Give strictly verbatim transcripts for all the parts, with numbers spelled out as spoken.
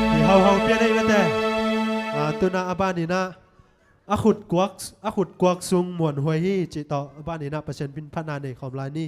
Hi hauhau pian ei vete. Ah, tuna a baninah a khutkuak, a khutkuak sung muanhuai hi cih tawh a baninah Pasian min phatna nei khawm lai ni.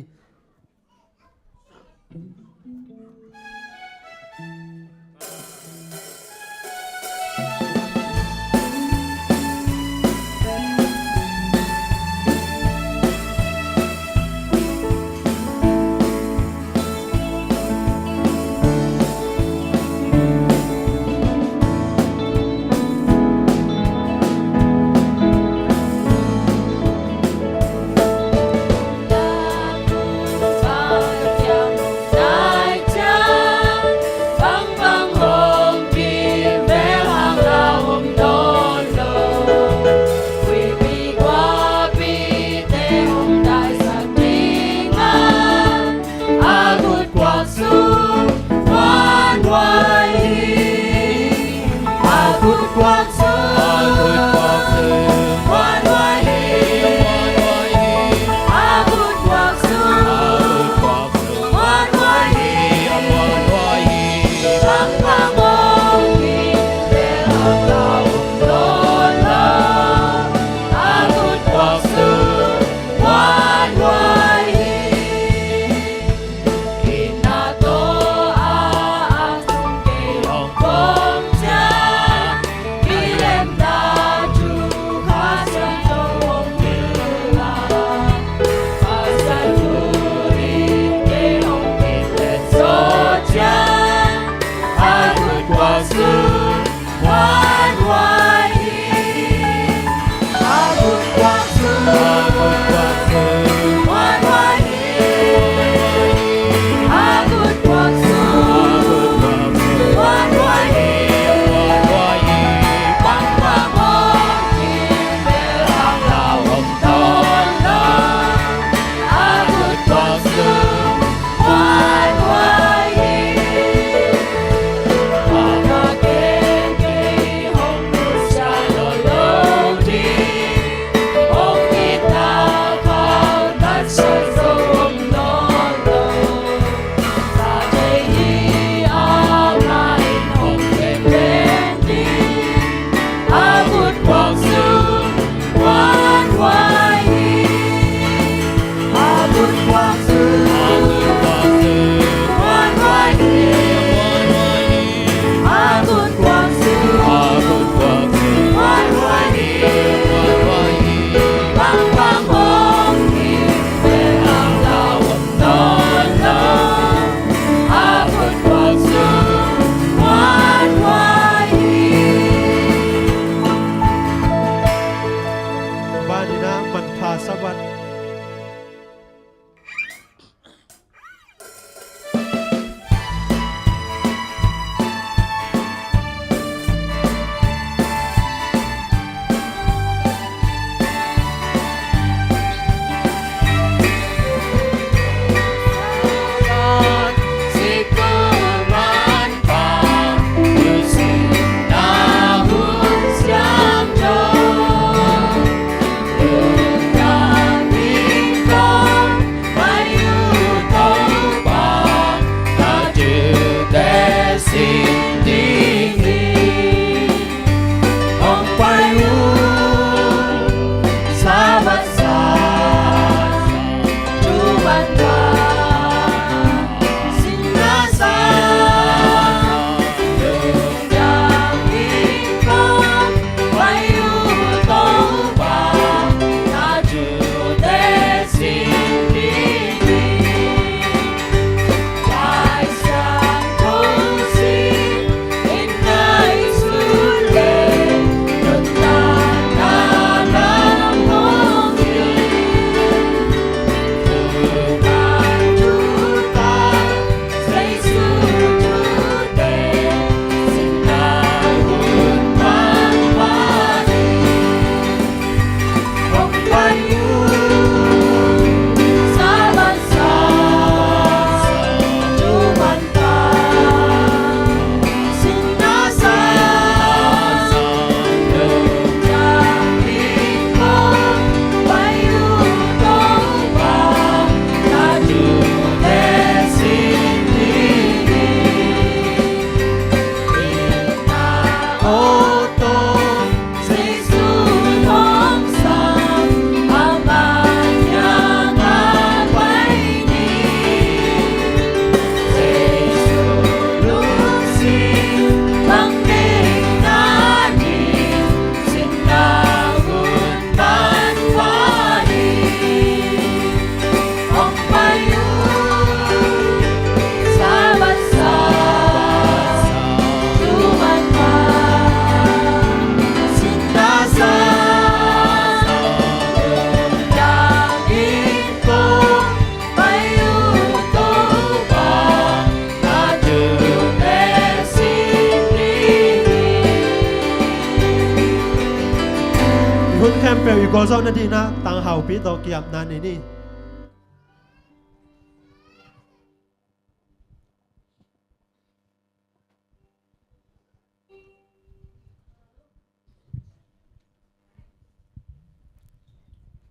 Hun khempeuh i gualzawh nadingin ah tanghaupi tawh ki-apna nei ni.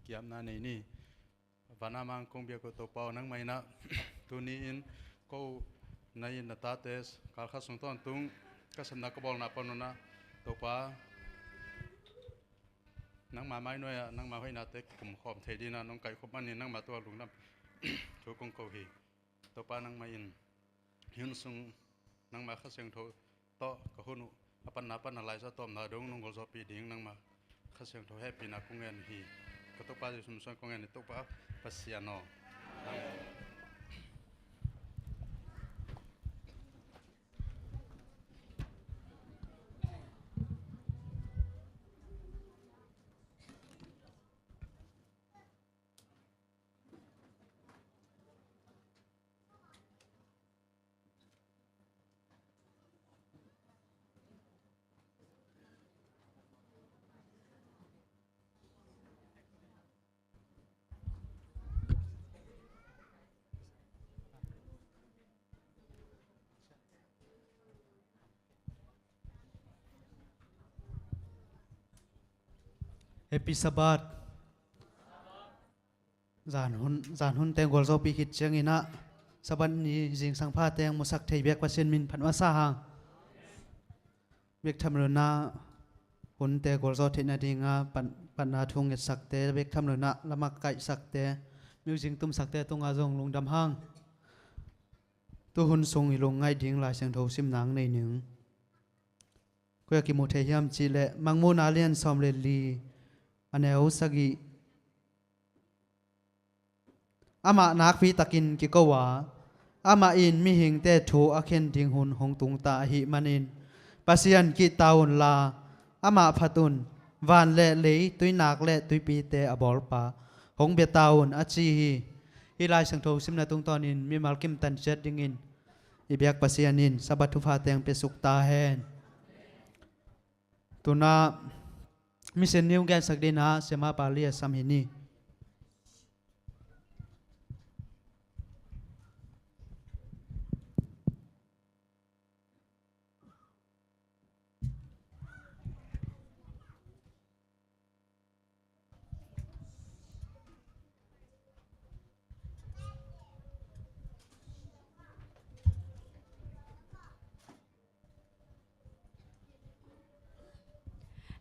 Ki-apna nei ni. Van a mang kong biak uh Topa aw, nangmah in ah tuni-in ko na inn na tate kal khat sung tawntung ka sepna ka bawlna pan un ah Topa, nangmah mai nuai-ah nangmah hoihnate kikum khawm thei dingin ah nong kaikhop manin nangmah tungah lungdam thu kong ko hi. Topa, nangmah in hih hun sung nangmah Kha Siangtho tawh ka hun uh a panna pan a laizang tawpna dong nong gualzawhpih ding nangmah Kha Siangtho hehpihna kong ngen hi. Ka Topa Jesuh min suang kong ngen hi, Topa Pasian aw. Amen. Happy Sabbath. Zan hun, zan hun teng gualzawhpih khit ciangin ah Sabbath ni zingsang pha teng musak thei biak Pasian min phat masa hang. Biak tham lo-in ah hunte gualzawh theih nadingin ah pan, panna thu ngetsakte, biak tham lo-in ah lamak kaihsakte, music tumsakte tungah zong lungdam hang. Tu hun sung i lungngaih ding Lai Siangtho simna nei ning. Koi-ah kimu thei hiam cih leh Mangmuhna lian sawm le li, a neu sagih. Amah nakpi takin kiko a, amah in mihingte thu a khen ding hun hong tung ta ahih manin Pasian kihta unla, amah phat un, van le lei, tuinak le tuipite a bawlpa hong bia ta un, a ci hi. Hih Lai Siangtho simna tungtawnin mimal kim tan ciat dingin i biak Pasian in Sabbath thupha teng piasuk ta hen. Tu-in ah Mission New gensak dingin ah Siamapa Lee a sam hi ni.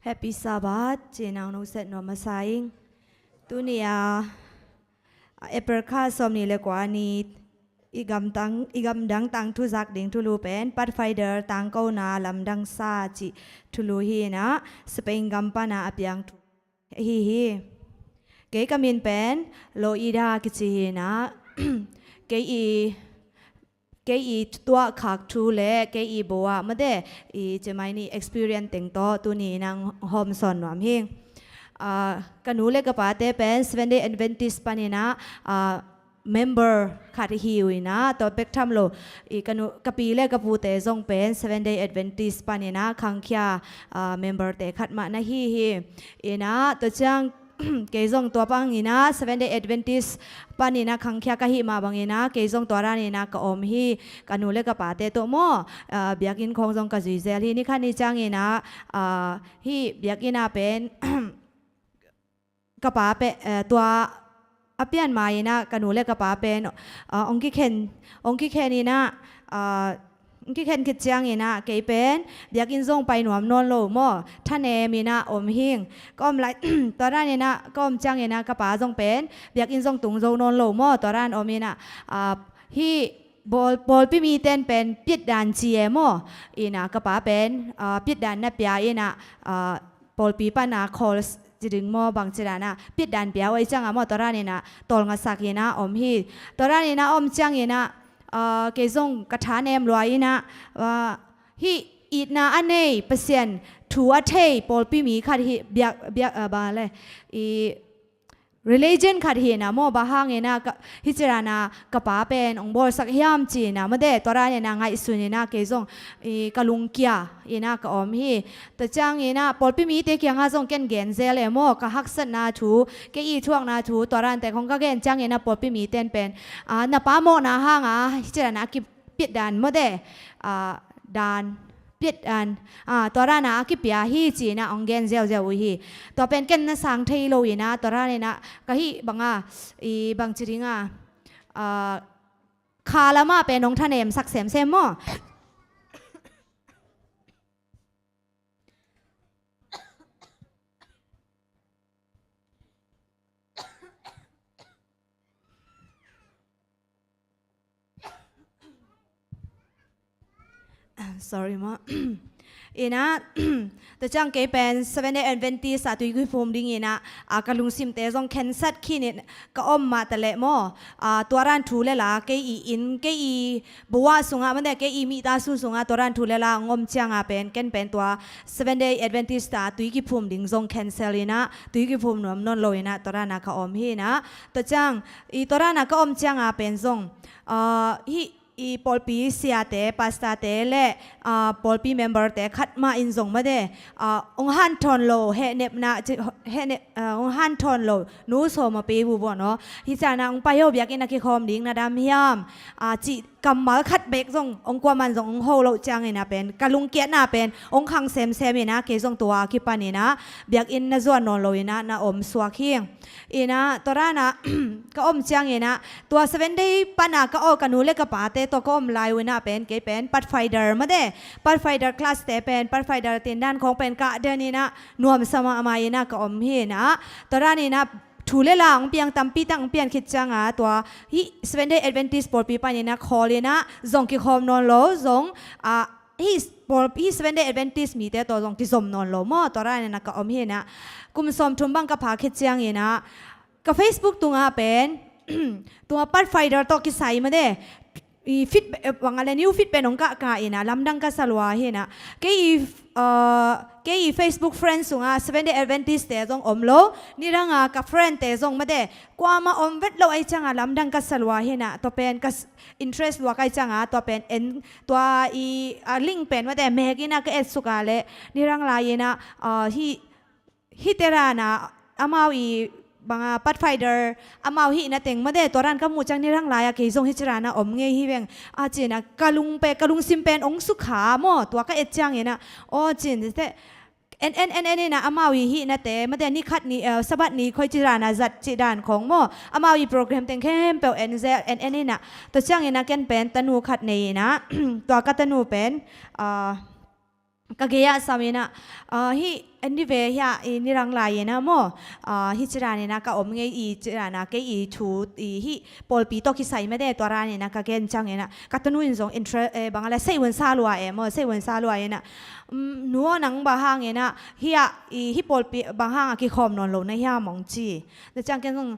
Happy Sabbath, cinau nong set nuam masa ing. Tuni a April kha sawmnih le kua ni i gamdang, i gamdang tangthu zak ding thulu pen Pathfinder tangkona lamdang sa cih thulu hi-in ah Spain gam pan a piang thu ahi hi. Kei ka min pen Loida kici hi-in ah kei i, kei i tuahkhak thu le kei i bo ah mate i cemai ni experience teng tawh tuni-in ah hong hawmsawn nuam hi. Ah, ka nu le ka pate pen Seventh Day Adventist panin ah, ah, member khat hi uh in ah, tua bek tham lo i ka nu, ka pi le ka pute zong pen Seventh Day Adventist panin ah khangkhia, ah, member te khat mah na hi hi. In ah tua ciang kei zong tua bangin ah Seventh Day Adventist panin ah khangkhia ka hih mah bangin ah kei zong tua danin ah ka om hi. Ka nu le ka pate tawh maw, ah, biakinn khawng zong ka zui zel hi. Ni khat ni ciangin ah, ah, hih biakinn ah pen ka pa pen, eh, tua a pian ma-in ah ka nu le ka pa pen, ah, hong kikhen, hong kikhen in ah, ah, hong kikhen khit ciangin ah kei pen biakinn zong pai nuam nawn lo maw, thanem in ah om hing. Ka om lai, tua danin ah ka om ciangin ah ka pa zong pen biakinn zong tung zo nawn lo maw, tua dan om in ah, ah, hih pawl, pawlpi miten pen pitdan ci e maw. In ah ka pa pen, ah, pitdan na pia in ah, ah, pawlpi pan a calls ci ding maw, bang ci dan ah pitdan pia uh ahih ciangin ah maw, tua danin ah tawlngasak in ah om hi. Tua danin ah om ciangin ah, ah, kei zong ka thanem lua in ah, ah, hih itna a nei, Pasian thu a thei pawlpi mi khat hi, biak, biak, ah, bang le i religion khat hi na maw, bang hang ina ka, hih ci dan a ka pa pen hong bawlsak hiam ci na maw de, tua dan ina ngaihsun ina kei zong i ka lungkia ina ka om hi. Tua ciang ina pawlpi mite kiangah zong ken gen zel e maw, ka haksatna thu, kei i thuakna thu, tua dante khong ka gen ciang ina pawlpi mite in pen, a, na pa mawhna hang a hih ci dan a ki piat dan maw de, a, dan piat dan, a, tua dan a a kipia hi ci ina hong gen ziauziau uh hi. Tua pen ken na sang thei lo ina, tua dan ina ka hih bang a, i bang ci ding a, a, kha lam ah pen hong thanemsak semsem maw. Sorry maw. Ina, tua ciang kei pen Seventh Day Adventist a tui kiphum ding ina, a, ka lungsimte zong khensat khin in ka om mah ta leh maw. A, tua dan thu le la, kei i inn, kei i bawah sungah, mande kei i mihta sung sungah, tua dan thu le la hong om ciang a pen, ken pen tua Seventh Day Adventist a tui kiphum ding zong cancel ina, tui kiphum nuam nawn lo ina, tua dan a ka om hi ina. Tua ciang, i tua dan a ka om ciang a pen zong, a, hih i pawlpi siate, pastorte le, a, pawlpi memberte khat mah in zong made, a, hong hanthawn lo, hehnepna, ci, hehne-, a, hong hanthawn lo, nu sawm a pe uh bawn aw. Hih ci dan a hong pai ho, biakinn a kikhawm ding na dam hiam, a, cih kammal khat bek zong hong kuaman zong hong ho loh ciang ina pen, ka lungkiatna pen hong khang semsem ina, kei zong tua kipan ina biakinn na zuan nawn lo ina na om suak hi. Ina, tua dan a ka om ciang ina, tua Seventh Day pan a ka aw ka nu le ka pate tawh ka om lai uh ina pen, kei pen Pathfinder made, Pathfinder class te pen, Pathfinder tindan khong pen ka den ina, nuamsa mahmah ina ka om hi ina. Tua dan ina thu le la hong piang tampi tak hong pian khit ciang a, tua hih Seventh Day Adventist pawlpi pan ina call ina zong kikhawm nawn lo, zong, a, hih pawl, hih Seventh Day Adventist mite tawh zong kizom nawn lo maw, tua dan ina ka om hi ina. Kum sawmthum bang ka pha khit ciang ina ka Facebook tungah pen, tua Pathfinder tawh kisai made, i feed, eh, bang a le new feed pen hong kahkah ina, lamdang ka sa lua hi ina. Kei i, eh, kei i Facebook friend sungah Seventh Day Adventist te zong om lo, nidang a ka friend te zong made, kuamah om vet lo ahih ciang a lamdang ka sa lua hi ina, tua pen ka s-, interest lua ka hih ciang a, tua pen en, tua i, a, link pen made mek ina ka et suk a le, nidang lai ina, a, hih, hih te dan a, amau i bang a Pathfinder, amau hih na teng made, tua dan ka muh ciang nidang lai a kei zong hih ci dan a om ngei hi veng, a, ci ina ka lung pen, ka lungsim pen hong sukha maw, tua ka et ciang ina, aw, ci ina te, en, en, en, en ina amau i hih na te made, ni khat ni, eh, Sabbath ni khoi ci dan a zat ci dan khong maw, amau i program teng khempeuh en zel, en, en ina. Tua ciang ina ken pen tanu khat nei ina, tua ka tanu pen, ah, ka gei ah sam ina, ah, hih en ni ve hia i nidang lai ina maw, ah, hih ci dan ina ka om ngei i ci dan a, kei i thu i hih pawlpi tawh kisai made, tua dan ina ka gen ciang ina ka tanu in zong inter-, eh, bang a le sei un sa lua e maw, sei un sa lua ina, um, nu aw, nang bang hang ina hih a, i hih pawlpi bang hang a kikhawm nawn lo na hiam hong ci. Tua ciang ken zong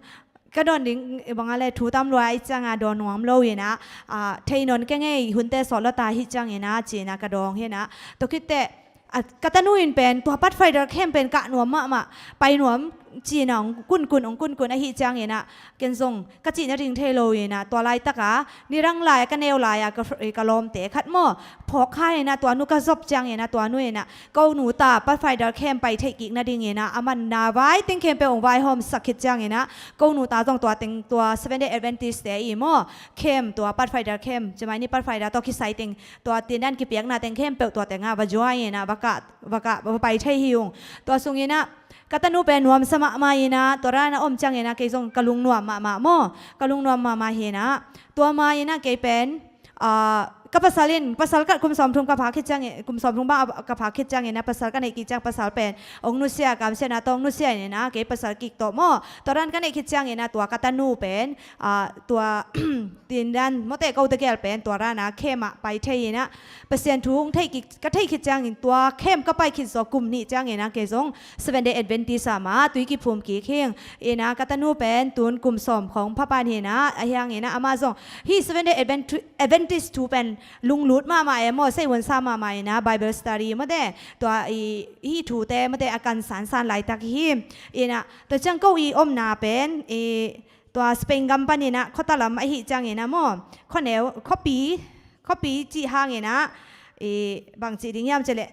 ka dawn ding, eh, bang a le thu tam lua ahih ciang a dawn nuam lo ina, ah, thei nawn keng ei, hunte sawt lua ta hi ciang ina ci ina ka dawng hi ina. Tua khit teh, a, ka tanu in pen tua Pathfinder camp pen kah nuam mahmah, pai nuam ci ina hong kunkun, hong kunkun ahih ciang ina, ken zong ka cih nading thei lo ina, tua laitak a nidang lai a ka neu lai a ka, ka lawmte khat maw, phawk kha ina, tua nu ka zop ciang ina, tua nu ina, ko nu ta Pathfinder camp pai theih kik nading ina, a manna vai teng khempeuh hong vaihawmsak khit ciang ina, ko nu ta zong tua teng, tua Seventh Day Adventist te i maw, camp, tua Pathfinder camp, ci mai ni, Pathfinder tawh kisai teng, tua tindan kipiakna teng khempeuh tua teng ah va join ina, va kah, va kah, va pai thei hi ung. Tua sung ina ka tanu pen nuamsa mahmah ina, tua dan a om ciang ina kei zong ka lungnuam mahmah maw, ka lungnuam mahmah hi ina. Tua ma ina kei pen, ah, ka pasal in, pasal ka kum sawmthum ka pha khit ciang i, kum sawmthum bang a ka pha khit ciang ina pasal ka neih kik ciang, pasal pen hong nusia, kamsiatna tawh hong nusia ina, kei pasal kik tawh maw, tua dan ka neih khit ciang ina tua ka tanu pen, ah, tua tindan mawte, ko tegel pen tua dan a camp ah pai thei ina, Pasian thu hong theih kik, ka theih khit ciangin tua camp ka pai khit zaw kum nih ciang ina kei zong Seventh Day Adventist ah mah tui kiphum kik hing ina, ka tanu pen tun kum sawm khong pha pan hi ina, ahi hang ina amah zong hih Seventh Day Advent-, Adventist thu pen lunglut mahmah e maw, seihunsa mahmah ina Bible study mawte, tua i, hih thute mawte a kan sansan laitak hi. Ina tua ciang ko i omna pen i, tua Spain gam pan ina khuata lam ahih ciang ina maw, khuaneu, khuapi, khuapi cih hang ina i, bang cih ding hiam cih leh,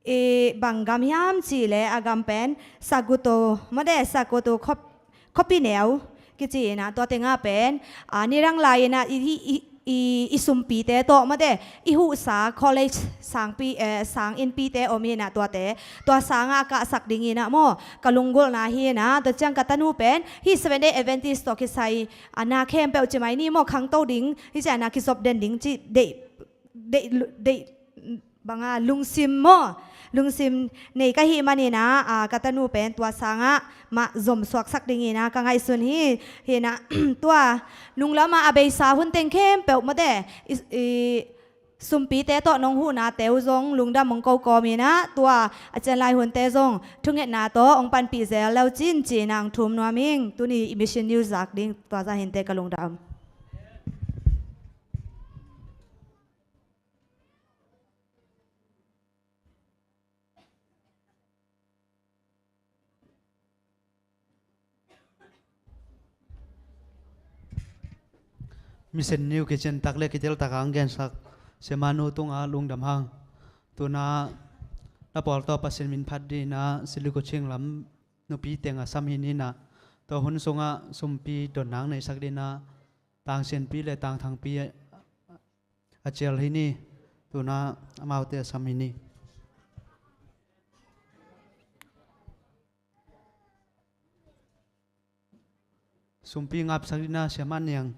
i, bang gam hiam cih leh a gam pen Saguto mawte, Saguto khuap-, khuapi neu kici ina tua tengah pen a, nidang lai ina i, i, i, i sumpite tawh mawte, i huhsa college sangpi, eh, sang innpite om ina tuate, tua sangah a kahsak ding ina maw ka lunggulhna hi ina. Tua ciang ka tanu pen hih Seventh Day Adventist tawh kisai a na khempeuh ci mai ni maw, khangto ding, hih ciang na kizop den ding cih deih, deih, deih banga lungsim maw, lungsim nei ka hih man ina, a, ka tanu pen tua sangah mah zomsuaksak ding ina ka ngaihsun hi. Hi ina tua nunglam a a beisa hun teng khempeuh mawte i, i sumpite tawh nong huhna teu zong lungdam hong ko kawm ina, tua a cian lai hunte zong thungetna tawh hong panpih zel leu cin ci ina hong thum nuam ing. Tuni i mission news zak ding tua zah hinte, ka lungdam. Mission news kicin tak le kitel tak hang gensak Siamanu tungah lungdam hang. Tuna na pawl tawh Pasian min phat dina Silikocing lam nupi teng a sam hi nina, tua hun sungah sumpi don nang neisak dina Tangsianpi le Tangthangpi a cial hi ni. Tuna amaute a sam hi ni. Sumpi ngapsak dina Siamah Niang.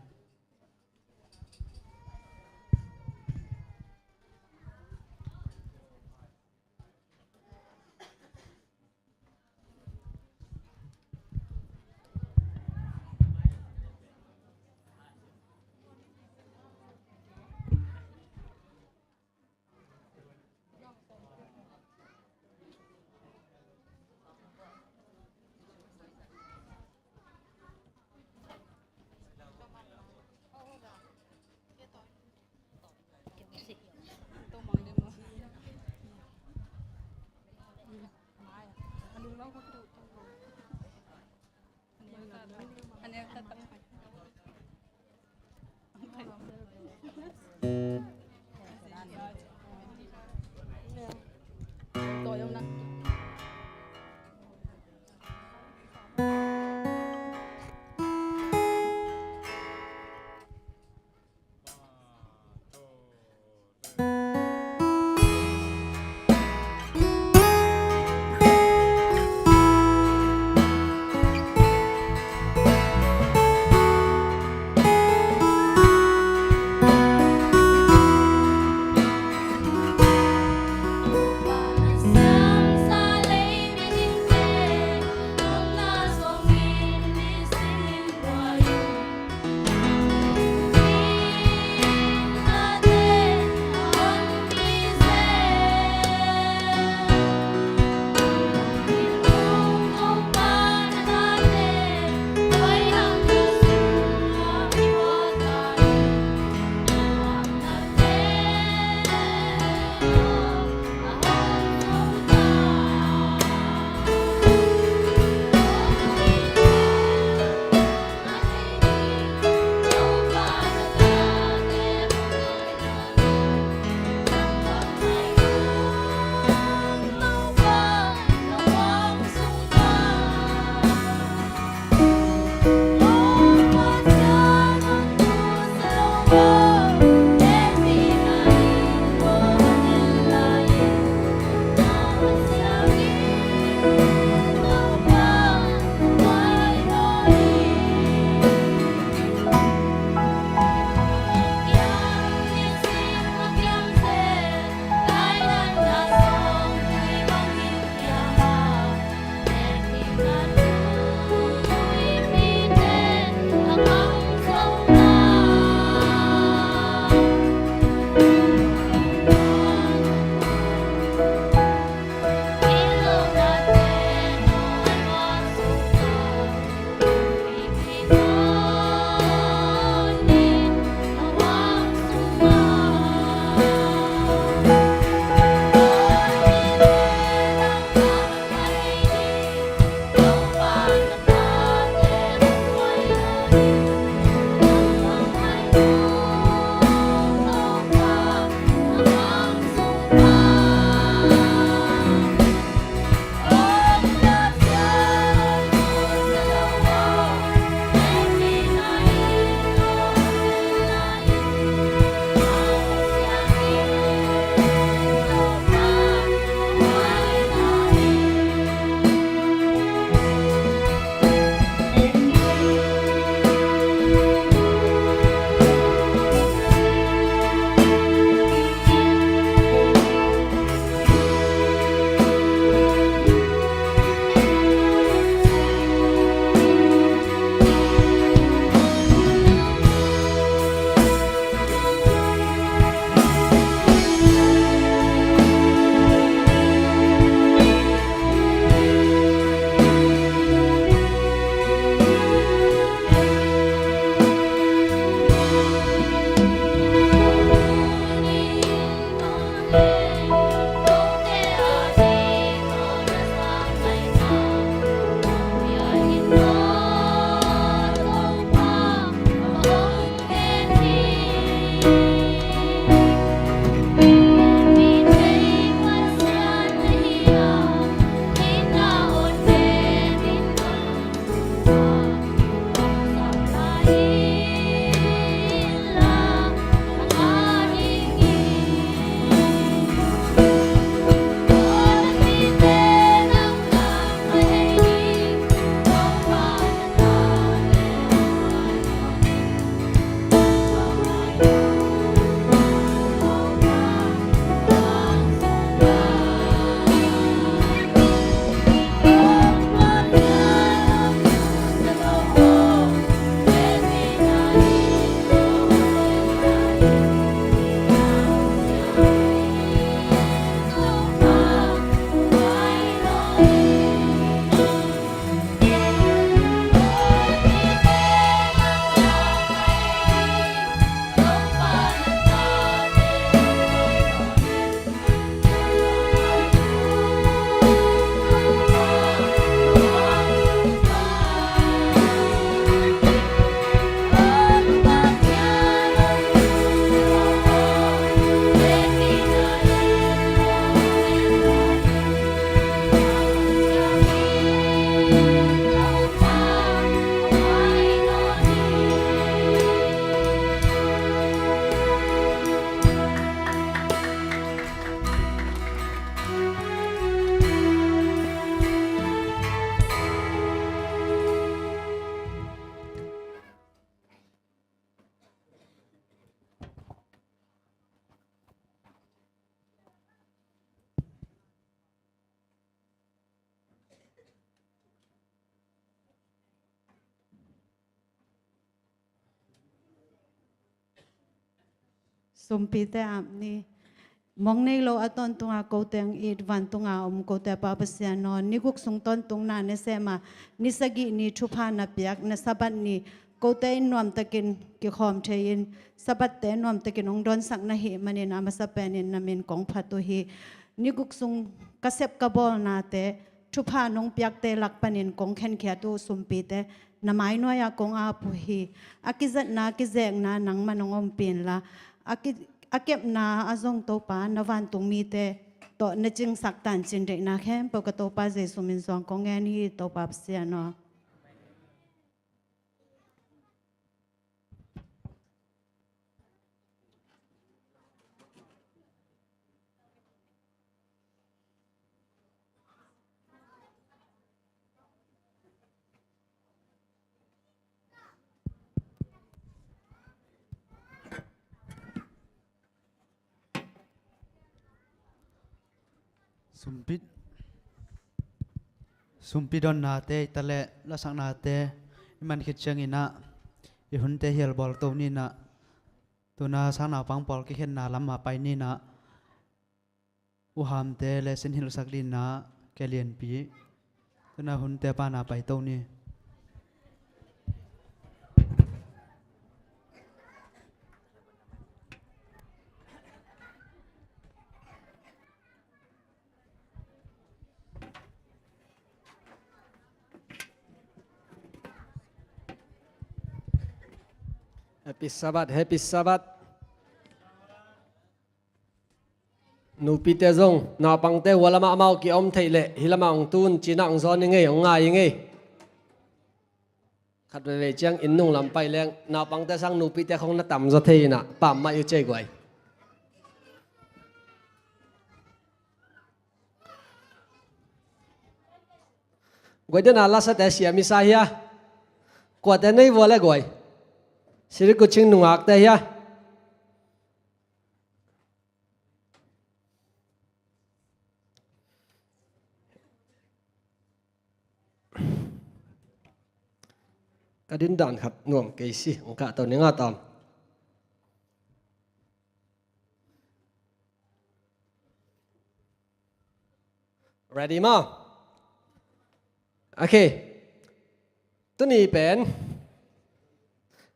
Sumpite ap ni. Mong nei lo a tawntunga kote hong it vantunga om kote Pa Pasian aw, ni guk sung tawntungna na sem a, ni sagih ni thupha na piak, na Sabbath ni kote in nuamtakin kikhawm thei in, Sabbath-te nuamtakin hong dawnsak na hih manin a masa penin na min kong phat uh hi. Ni guk sung ka sep ka bawlnate, thupha nong piakte lak panin kong khenkhiat uh sumpite na mai nuai-ah kong ap uh hi. A kizatna kizekna nangman hong ompih inla, a ki, a kepna a zong Topa na vantung mite tawh na cingsak tancin deihna khempeuh ka Topa Jesu min suang kong ngen hi, Topa Pasian aw. Sumpi, sumpi donnate i ta leh lasaknate i man khit ciangin ah i hunte hial bawl to ni in ah, tuna sang naupang pawl kikhenna lam ah pai ni in ah, U Hamte le sin hilhsak dingin ah Ke Lianpi, tuna hunte pana pai to ni. Happy Sabbath, Happy Sabbath. Nupite zong naupangte hua lamah amau ki-om theih leh hih lamah hong tun ci-in ah hong zawn i ngei, hong ngai i ngei. Khat veivei ciang inn nung lam pai leng naupangte sang nupite khong na tamzaw thei in ah pammaih uh cei guai. Guai, dena lasate siam i sa hia? Kuate nei vua le guai? Sirikuching nungakte hia? Ka din dan khat nuam kei si, ang ka tau ni nga tam. Ready maw? Okay. Tuni pen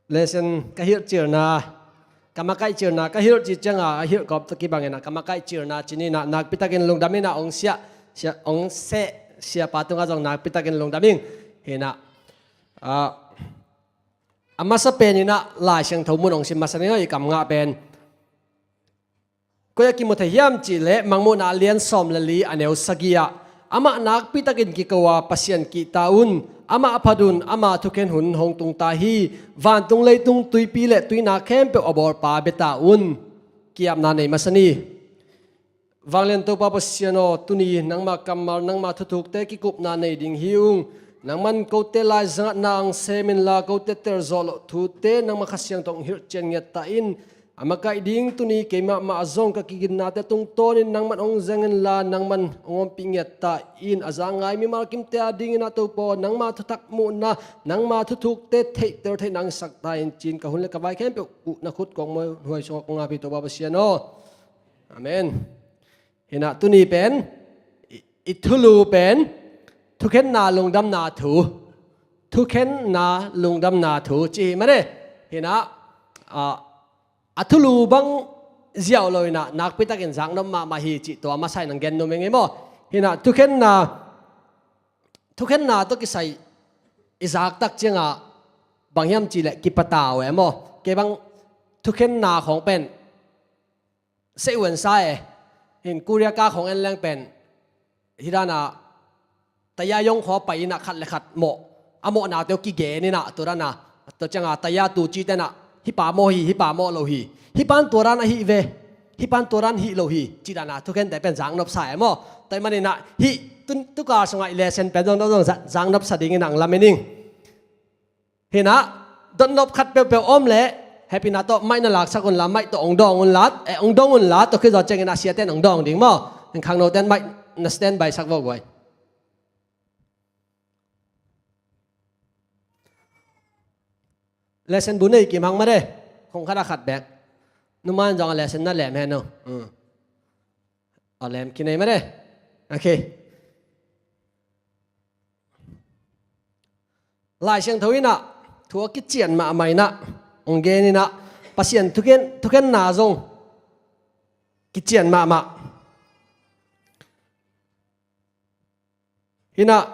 lesson ka hilhcilna, ka makaihcilna, ka hilh cih ciangin a hilh kawm tawh kibangin ah ka makaihcilna ci-in ah nakpitakin lungdam in ah hong siah, siah, hong seh siapa tungah zong nakpitakin lungdam ing. Hi in ah, ah, a masa pen in ah Lai Siangtho mun hong sim masa ning, i kam ngah pen koi ah kimu thei hiam cih leh Mangmuhna a lian sawm le li a neu sagih ah, amah nakpitakin kiko a Pasian kihta un, amah phat un, ama thukhen hun hong tungta hi. Vantung leitung, tuipi le tuinak khempeuh a bawlpa biata un. Ki-apna nei masa ni. Vanglian Topa Pasian aw, tuni nangma kammal, nangma thuthukte kikupna nei ding hi ung. Nangman kote laizang ah na hong sem inla, kote telzawh loh thute nangma Kha Siangtho hong hilhcian ngiatta in. A makaih ding tuni keimah mah zong ka kiginnate tungtawnin nangman hong zeng inla, nangman hong ompih ngiatta in. A za ngai mimal kimte adingin ah Topa aw, nangma thuthak muhna, nangma thuthukte theihtel theihna hong sakta in ci-in ka hun le ka vai khempeuh uh na khut kong muanhuai sungah kong ap hi, Topa Pasian aw. Amen. Hi in ah tuni pen i, i thulu pen thukhenna lungdamna thu. Thukhenna lungdamna thu ci hi mah e. Hi in ah, ah, a thulu bang ziau lo in ah nakpitakin zaknop mahmah hi cih tua masa in hong gen nuam ing ei maw. Hi in ah thukhenna, thukhenna tawh kisai i zaktak ciangah bang hiam cih leh kipatau ei maw. Kei bang thukhenna khawng pen seh uan sa e. Hin Korea ka khawng en leng pen hih dan a taya yong khua pai in ah khat le khat mawh, a mawhnate uh kigen in ah, tua dan a, tua ciang a taya tu cite in ah hih pa mawh hi, hih pa mawh lo hi, hih pan tua dan a hih ve, hih pan tua dan hih lo hi, cih dan a thukhente pen zaknop sa e maw. Tua ahih manin ah hih tu, tu kal sungah i lesson pen zong, zong za-, zaknop sa dingin ah hong lamen ing. Hi in ah, dotnop khat peuhpeuh om leh, hehpihna tawh mic na laksak unla, mic tawh hong dawng unla, eh, hong dawng unla, tua khit zawh ciangin a siate in hong dawng ding maw. Hih khangnote in mic na standby sak vo guai. Lesson bu nei kim hang mah e, khong khat a khat bek. Numan zong a lesen na lem hen uh. A lem kinei mah de. Okay. Lai Siangtho in ah thu a kician mahmah in ah hong gen in ah Pasian thukhen, thukhenna zong kician mahmah. Hi in ah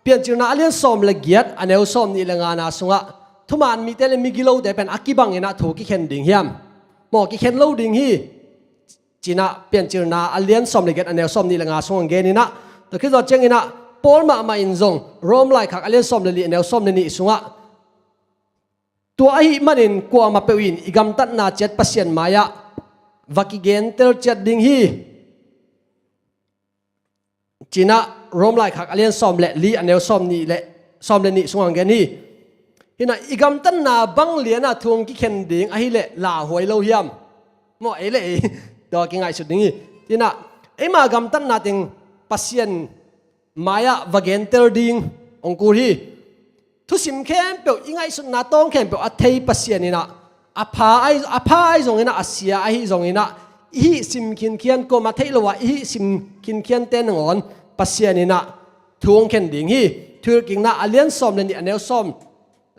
Piancilna a lian sawm le giat a neu sawm nih le ngana sungah thuman mite le migilote pen a kibang in ah thu kikhen ding hiam? Maw, kikhen lo ding hi. Ci in ah Piancilna a lian sawm le giat a neu sawm nih le nga sung hong gen in ah, tua khit zawh ciangin ah Paul mahmah in zong Rom laikhak a lian sawm le li a neu sawm le nih sungah, tua ahih manin kuamah peuh in i gamtatna ciat Pasian mai-ah va kigentel ciat ding hi. Ci in ah Rom laikhak a lian sawm le li a neu sawm nih le sawm le nih sung hong gen hi. Hi in ah i gamtatna bang lian ah thu hong kikhen ding ahih leh lauhuai lo hiam? Maw, ei le ei tua kingaihsut ding hi. Hi in ah eima gamtatna teng Pasian mai-ah va gentel ding hong kul hi. Thusim khempeuh, i ngaihsutna tawng khempeuh a thei Pasian in ah, a pha ahi, a pha ahi zongin ah, a sia ahi zongin ah, i hih sim khinkhian, kuamah theih lo-a i hih sim khinkhiante nangawn Pasian in ah thu hong khen ding hi. Thuhilhkikna a lian sawm le nih a neu sawm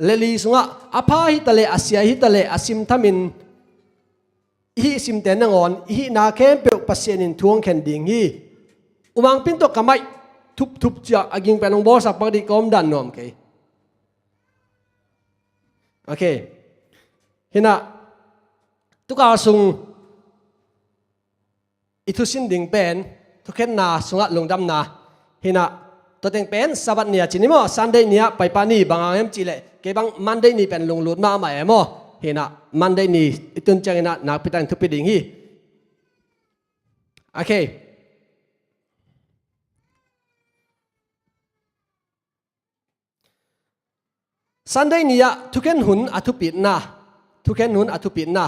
le li sungah, a pha hi ta leh, a sia hi ta leh, a simthamin i hih simte nangawn i hihna khempeuh Pasian in thu hong khen ding hi. U Mang Pin tawh ka maih thupthup ciah a ging pen hong bawlsak pak dih, ka om dan nuam kei. Okay. Hi in ah tukal sung i thusin ding pen thukhenna sungah lungdamna. Hi in ah tua teng pen Sabbath ni-a ci ni maw, Sunday ni-ah paipah ni, bang hang hiam cih leh kei bang Monday ni pen lunglut mahmah e maw. Hi in ah Monday ni i tun ciangin ah nakpi takin thupi ding hi. Okay. Sunday ni-ah thukhen hun a thupitna, thukhen hun a thupitna.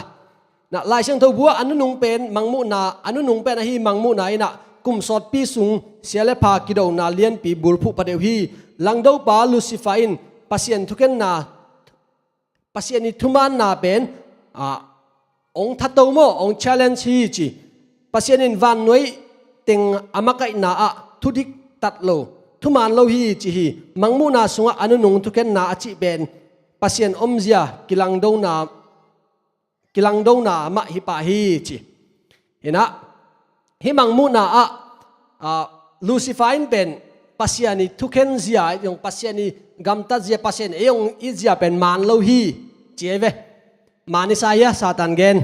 Na, Lai Siangtho bu-ah a nunung pen Mangmuhna, a nunung pen ahi Mangmuhna in ah kum sawtpi sung sia le pha kidona lianpi bulphuh pha deuh hi. Langdopa Lucifer in Pasian thukhenna, Pasian i thumaanna pen, ah, hong thato maw, hong challenge hi ci. Pasian in vannuai teng a makaihna ah thudik tat lo, thumaan lo hi ci hi. Mangmuhna sungah a nunung thukhenna a cih pen Pasian omzia kilangdona, kilangdona mah hi pah hi ci. Hi in ah hih Mangmuhna ah, ah, Lucifer in pen Pasian i thukhenzia, ei hong Pasian i gamtatzia, Pasian ei hong itzia pen maan lo hi ci ei ve. Maan i sa hia, Satan gen.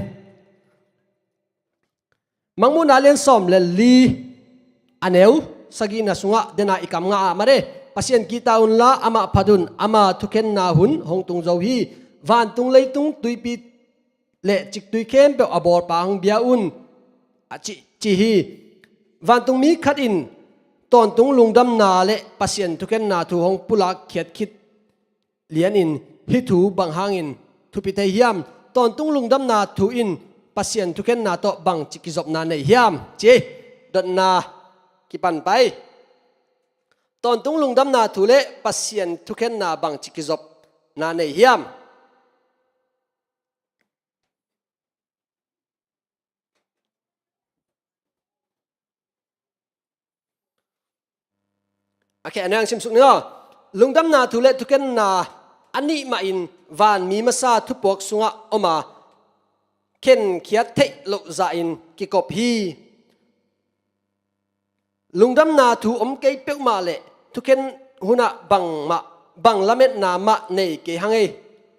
Mangmuhna lian sawm le li a neu sagihna sungah dena i kam ngah ah mah de. Pasian kihta unla amah phat un, ama thukhenna hun hong tung zo hi. Vantung leitung tuipi le ciktui khempeuh a bawlpa hong bia un, a ci, ci hi. Vantung mi khat in tawntung lungdamna le Pasian thukhenna thu hong pulak khiat khit lianin hih thu bang hangin thupi thei hiam? Tawntung lungdamna thu in Pasian thukhenna tawh bangci kizopna nei hiam? Ci, dotna kipan pai. Tawntung lungdamna thu le Pasian thukhenna bangci kizopna nei hiam? A khe a nang simsuk ni aw. Lungdamna thu le thukhenna a nih mahin van mi masa thupuak sungah om a, khenkhiat theih loh zahin kikop hi. Lungdamna thu om kei peuhmah le thukhen hunah bangmah, bang lametna mah nei kei hang ei.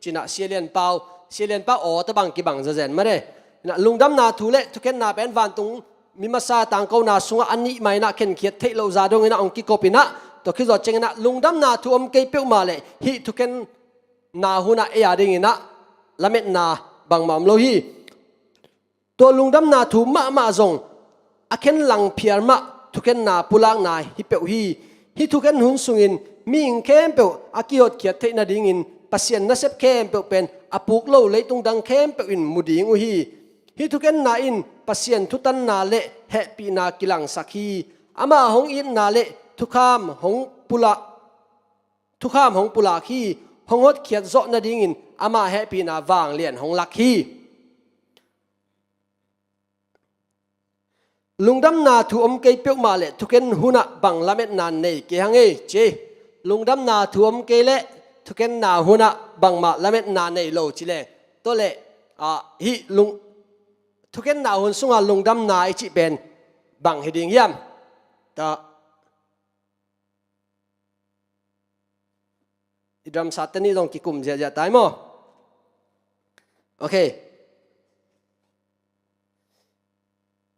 Cinah Sia Lian Pau, Sia Lian Pau aw tabang kibang zazen mah de. Inah lungdamna thu le thukhenna pen vantung mi masa tangkona sungah a nih mah inah khenkhiat theih loh zah dong inah hong kikop inah, tua khit zawh ciang inah lungdamna thu om kei peuhmah le hih thukhenna hunah ei a ding inah lametna bangmah om lo hi. Tua lungdamna thu mahmah zong a khenlang phial mah thukhenna pulakna hi peuh hi. Hih thukhen hun sungin mihing khempeuh a kihotkhiat theih nadingin Pasian nasep khempeuh pen a puk lo leitung dang khempeuh in mu ding uh hi. Hih thukhenna in Pasian thutanna le hehpihna kilangsak hi. Amah hong itna le thukham hong pulak, thukham hong pulak hi. Hong hotkhiat zawh nadingin amah hehpihna vanglian hong lak hi. Lungdamna thu om kei peuhmah le thuken hunah bang lametna nei kei hang ei ci. Lungdamna thu om kei le thukenna hunah bangmah lametna nei lo ci le. Tua le, ah, hih lung, thukenna hun sungah lungdamna i cih pen bang hi ding hiam? Ta, i drum set te nih zong kikum ziahziah tai maw? Ok.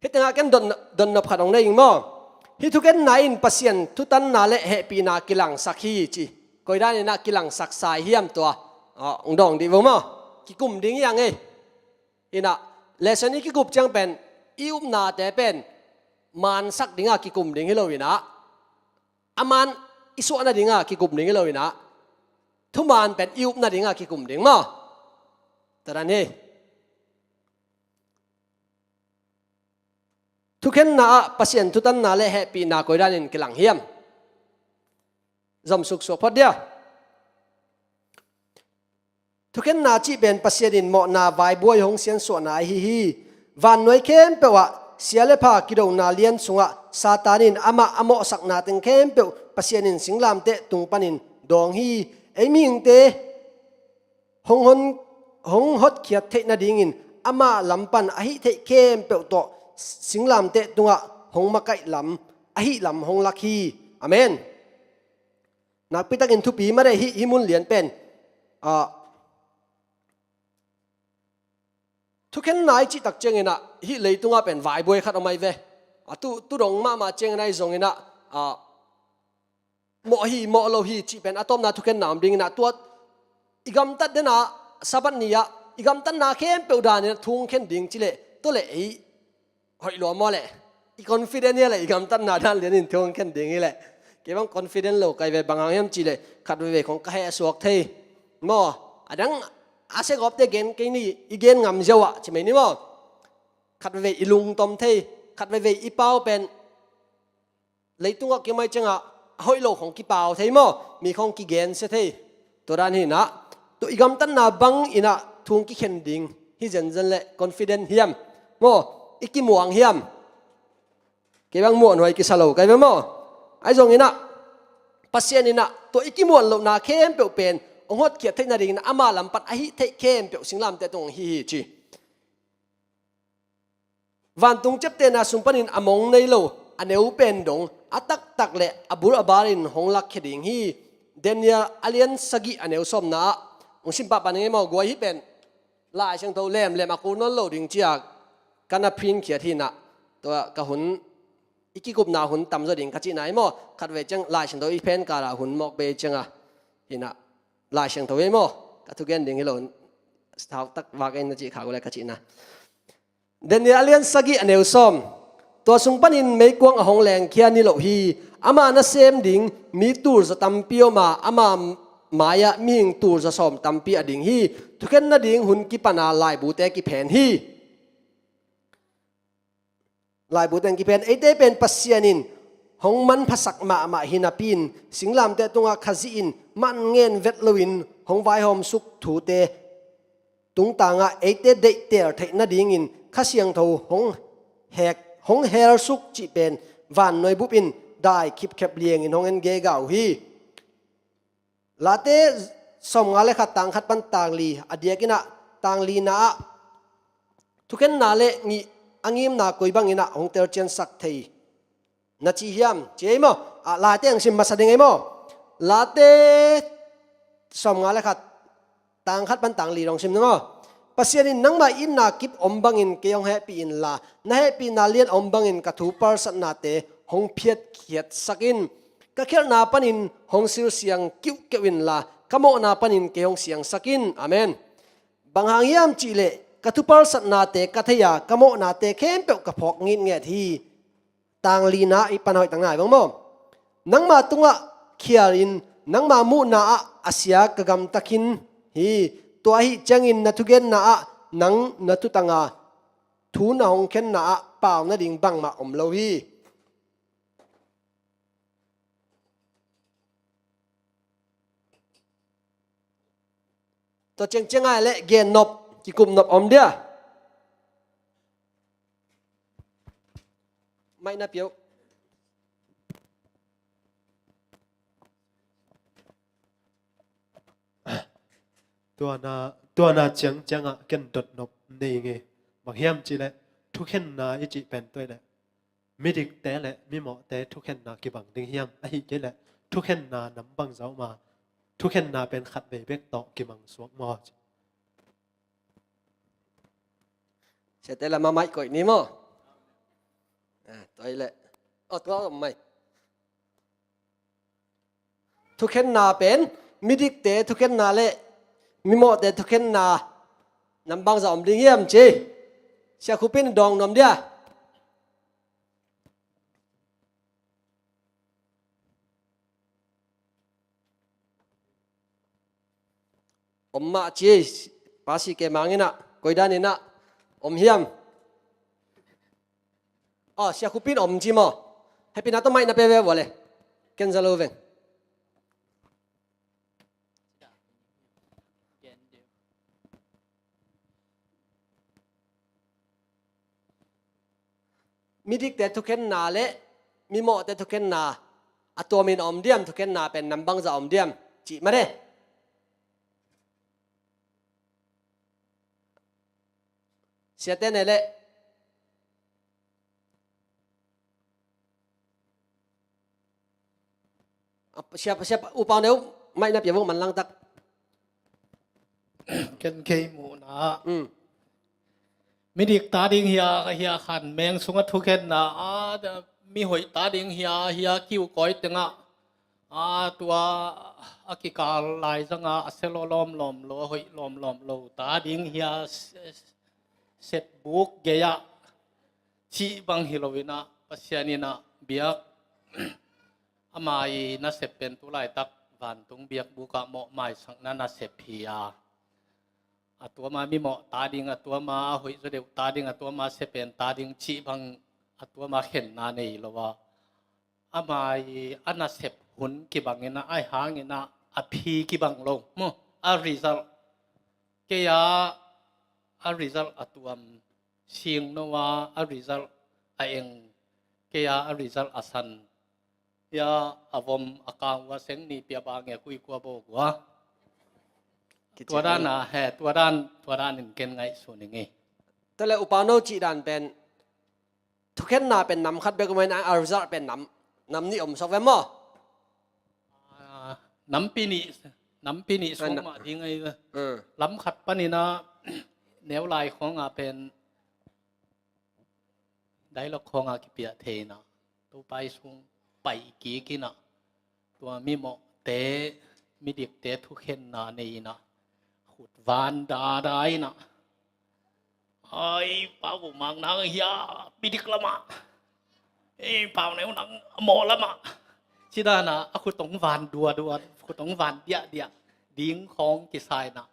Hih tengah ken don, donnop khat hong nei ing maw? Hih thukenna in Pasian thutanna le hehpihna kilangsak hi ci. Koi dan inah kilangsak sai hiam tua? Ah, hong dawng dih vo maw? Kikum ding hi hang ei. Inah, lesson i kikup ciang pen, i upnate pen, mansak dingah kikum ding hi lo inah, a man i suah nadingah kikum ding hi lo inah, thuman pen i up nadingah kikum ding maw? Tua dan hi. Thukenna ah Pasian thutanna le hehpihna koi danin kilang hiam? Zom suksuak phot dia. Thukenna cih pen Pasian in mawhna vaibuai hong siansuahna ahi hi. Vannuai khempeuh ah sia le pha kidona lian sungah Satan in amah a mawhsakna teng khempeuh Pasian in singlamteh tung panin dawng hi. Ei mihingte hong hon, hong hotkhiat theih nadingin amah lam pan a hih theih khempeuh tawh singlamteh tungah hong makaih lam, a hih lam hong lak hi. Amen. Nakpitakin thupi mah deh hih, hih mun lian pen, ah, thukenna i cih tak cianginah hih leitungah pen vaibuai khat om ai ve. A tu, tu dong mahmah cianginah i zonginah, ah, mawh hi, mawh lo hi cih pen a tawpna thukenna om dinginah tua i gamtat denah Sabbath ni-ah i gamtatna khempeuh daninah thu hong khen ding ci leh tua leh ei hoih lua maw leh? I confident hi a leh i gamtatna dan lianin thu hong khen ding hi leh. Kei bang confident lo kai ve, bang hang hiam cih leh khat veivei khong ka heh suak thei. Maw, a dang a segawpte gen kei ni, i gen ngam ziau ah ci mai ni maw. Khat veivei i lungtom thei, khat veivei i pau pen leitungah kimai ciangah a hoih lo khong kipau thei maw, mi khong kigensia thei. Tua dan hinah, tua i gamtatna bang inah thu hong kikhen ding hi zenzen leh confident hiam? Maw, i kimuang hiam? Kei bang muanhuai kisa lo kai ve maw? Ai zonginah Pasian inah tua i kimuan lohna khempeuh pen hong hotkhiat theih nadinginah ama lam pan a hih theih khempeuh singlamteh tung hong hi hi ci. Vantung ciaptehna sung panin a mong nei lo a neu pen dong a taktak le a bul a balin hong lakkhia ding hi. Daniel a lian sagih a neu sawmna ah hong sim pahpah ning ei maw, guai hih pen Lai Siangtho lemlem a kul nawn lo ding ci-a ka na print khiat hinah, tua ka hun i kikupna hun tamzaw ding ka cihna ei maw. Khatvei ciang Lai Siangtho i phen kalah hun mawk bei cianga hinah Lai Siangtho ei maw, ka thugen ding hi lo, thautak vak ei na cih khak uh le ka cihna. Daniel a lian sagih a neu sawm. Tua sung panin meikuang a hong lengkhia ni loh hi. Ama nasem ding mi tulzaw tampi om a, ama mai-ah mihing tulzaw sawm tampi a ding hi. Thukhen nading hun kipana laibute kiphen hi. Laibute kiphen, eite pen Pasian in hong manphasak mahmah hi napi-in singlamteh tungah Khazih in man ngen vet loin hong vaihawmsuk thute tungtangah eite deihtel theih nadingin Kha Siangtho hong hek, hong helsuk cih pen vannuai bup in dai khipkhep liangin hong en gega uh hi. Late sawmnga le khat tang khat pan tang li a diakinah tang lina ah thukhenna le ngih a ngimna koi banginah hong telciansak thei na ci hiam ci ei maw? Ah, Late ang sim masa ding ei maw? Late sawmnga le khat tang khat pan tang li dong sim ding aw. Pasian in nangmah itna kip om bangin kei hong hehpih inla, na hehpihna lian om bangin ka thu palsatnate hong phiatkhiatsak in. Ka khialhna panin hong silsiang kiuhkeuh inla, ka mawhna panin kei hong siangsak in. Amen. Bang hang hiam cihleh ka thu palsatnate ka thei a, ka mawhnate khempeuh ka phawk ngitnget hi. Tang lina i pan hoih tang nai bang maw? Nangma tungah khialin nangma muhna ah a sia ka gamta khin hi. Tua ahi ciangin na thugenna ah nang na thutanga thu na hong khenna ah pau nading bangmah om lo hi. Tua ciangciang ai le gen nop, kikup nop om dia. Maina piau. Tuana, tuana ciangciangah ken dotnop nei nge. Bang hiam cihleh, thukhenna i cih pen tuai leh midikte le mimawhte thukhenna kibang ding hiam? Ahi kei leh thukhenna nam bangzah om a, thukhenna pen khatvei bek tawh kibang suak maw? Siate lama maih koih ni maw? Ah, tuai leh. Oh, tua om mai. Thukhenna pen midikte thukhenna le mimawhte thukhenna nam bangzah om ding hiam ci? Sia Khupin dawng nuam dia. Om mah ci, Pa Si Ke Mang inah, koidan inah om hiam? Oh, Sia Khupin om ci maw? Hehpihna tawh maina pe ve vua le. Ken za lo veng. Midikte thukhenna le mimawhte thukhenna a tuamin a om diam, thukhenna pen nam bangzah a om diam, cih mah de. Siate ne le. Siapa, siapa, upau neu, maina pia vung manlang tak. Ken kei muhna. Mm. Midik ta ding hia, hia khan meng sunga thukhenna, a, mihoih ta ding hia, hia kiu koi tenga, a, tua, a kikal lai zanga, a selo lawmlawm lo, a hoih lawmlawm lo ta ding hia, s-, s-, setbuk geia, cih bang hi loinah, Pasian inah biak, ama i nasep pen tu laitak vantung biakbukah mawh maisakna nasep hi a. A tuama mimawh ta ding, a tuama a hoih zaw deuh ta ding, a tuama sepen ta ding cih bang a tuama khenna nei lo a. Ama i a nasep hun kibangin a, ai hangin a, a phi kibang lo. Mu, a result. Kei a, a result a tuam sing no a, a result a eng. Kei a, a result a san. Ia a vom a kang ua seng ni pia ba nge kui kua bo gua. Tua dan a, he, tua dan, tua dan in ken ngaihsun ing ei. Tua le upa no cih dan pen, thukhenna pen nam khat bek om in a result pen nam, nam nih om sok ve maw? Ah, nampi nih, nampi nih suak mah ding ei ve. Lam khat panin a, neu lai khawng a pen, dialogue khawng a kipiah thei inah, Topa i sung pai kik inah, tua mimawhte, midikte thukhenna nei inah, khut van dada inah, ai, pau mang nang hia, midik lamah, ei, pau neu nang mawh lamah, ci dana a khut hong van duadua, khut hong van diahdiah ding khawng kisa inah,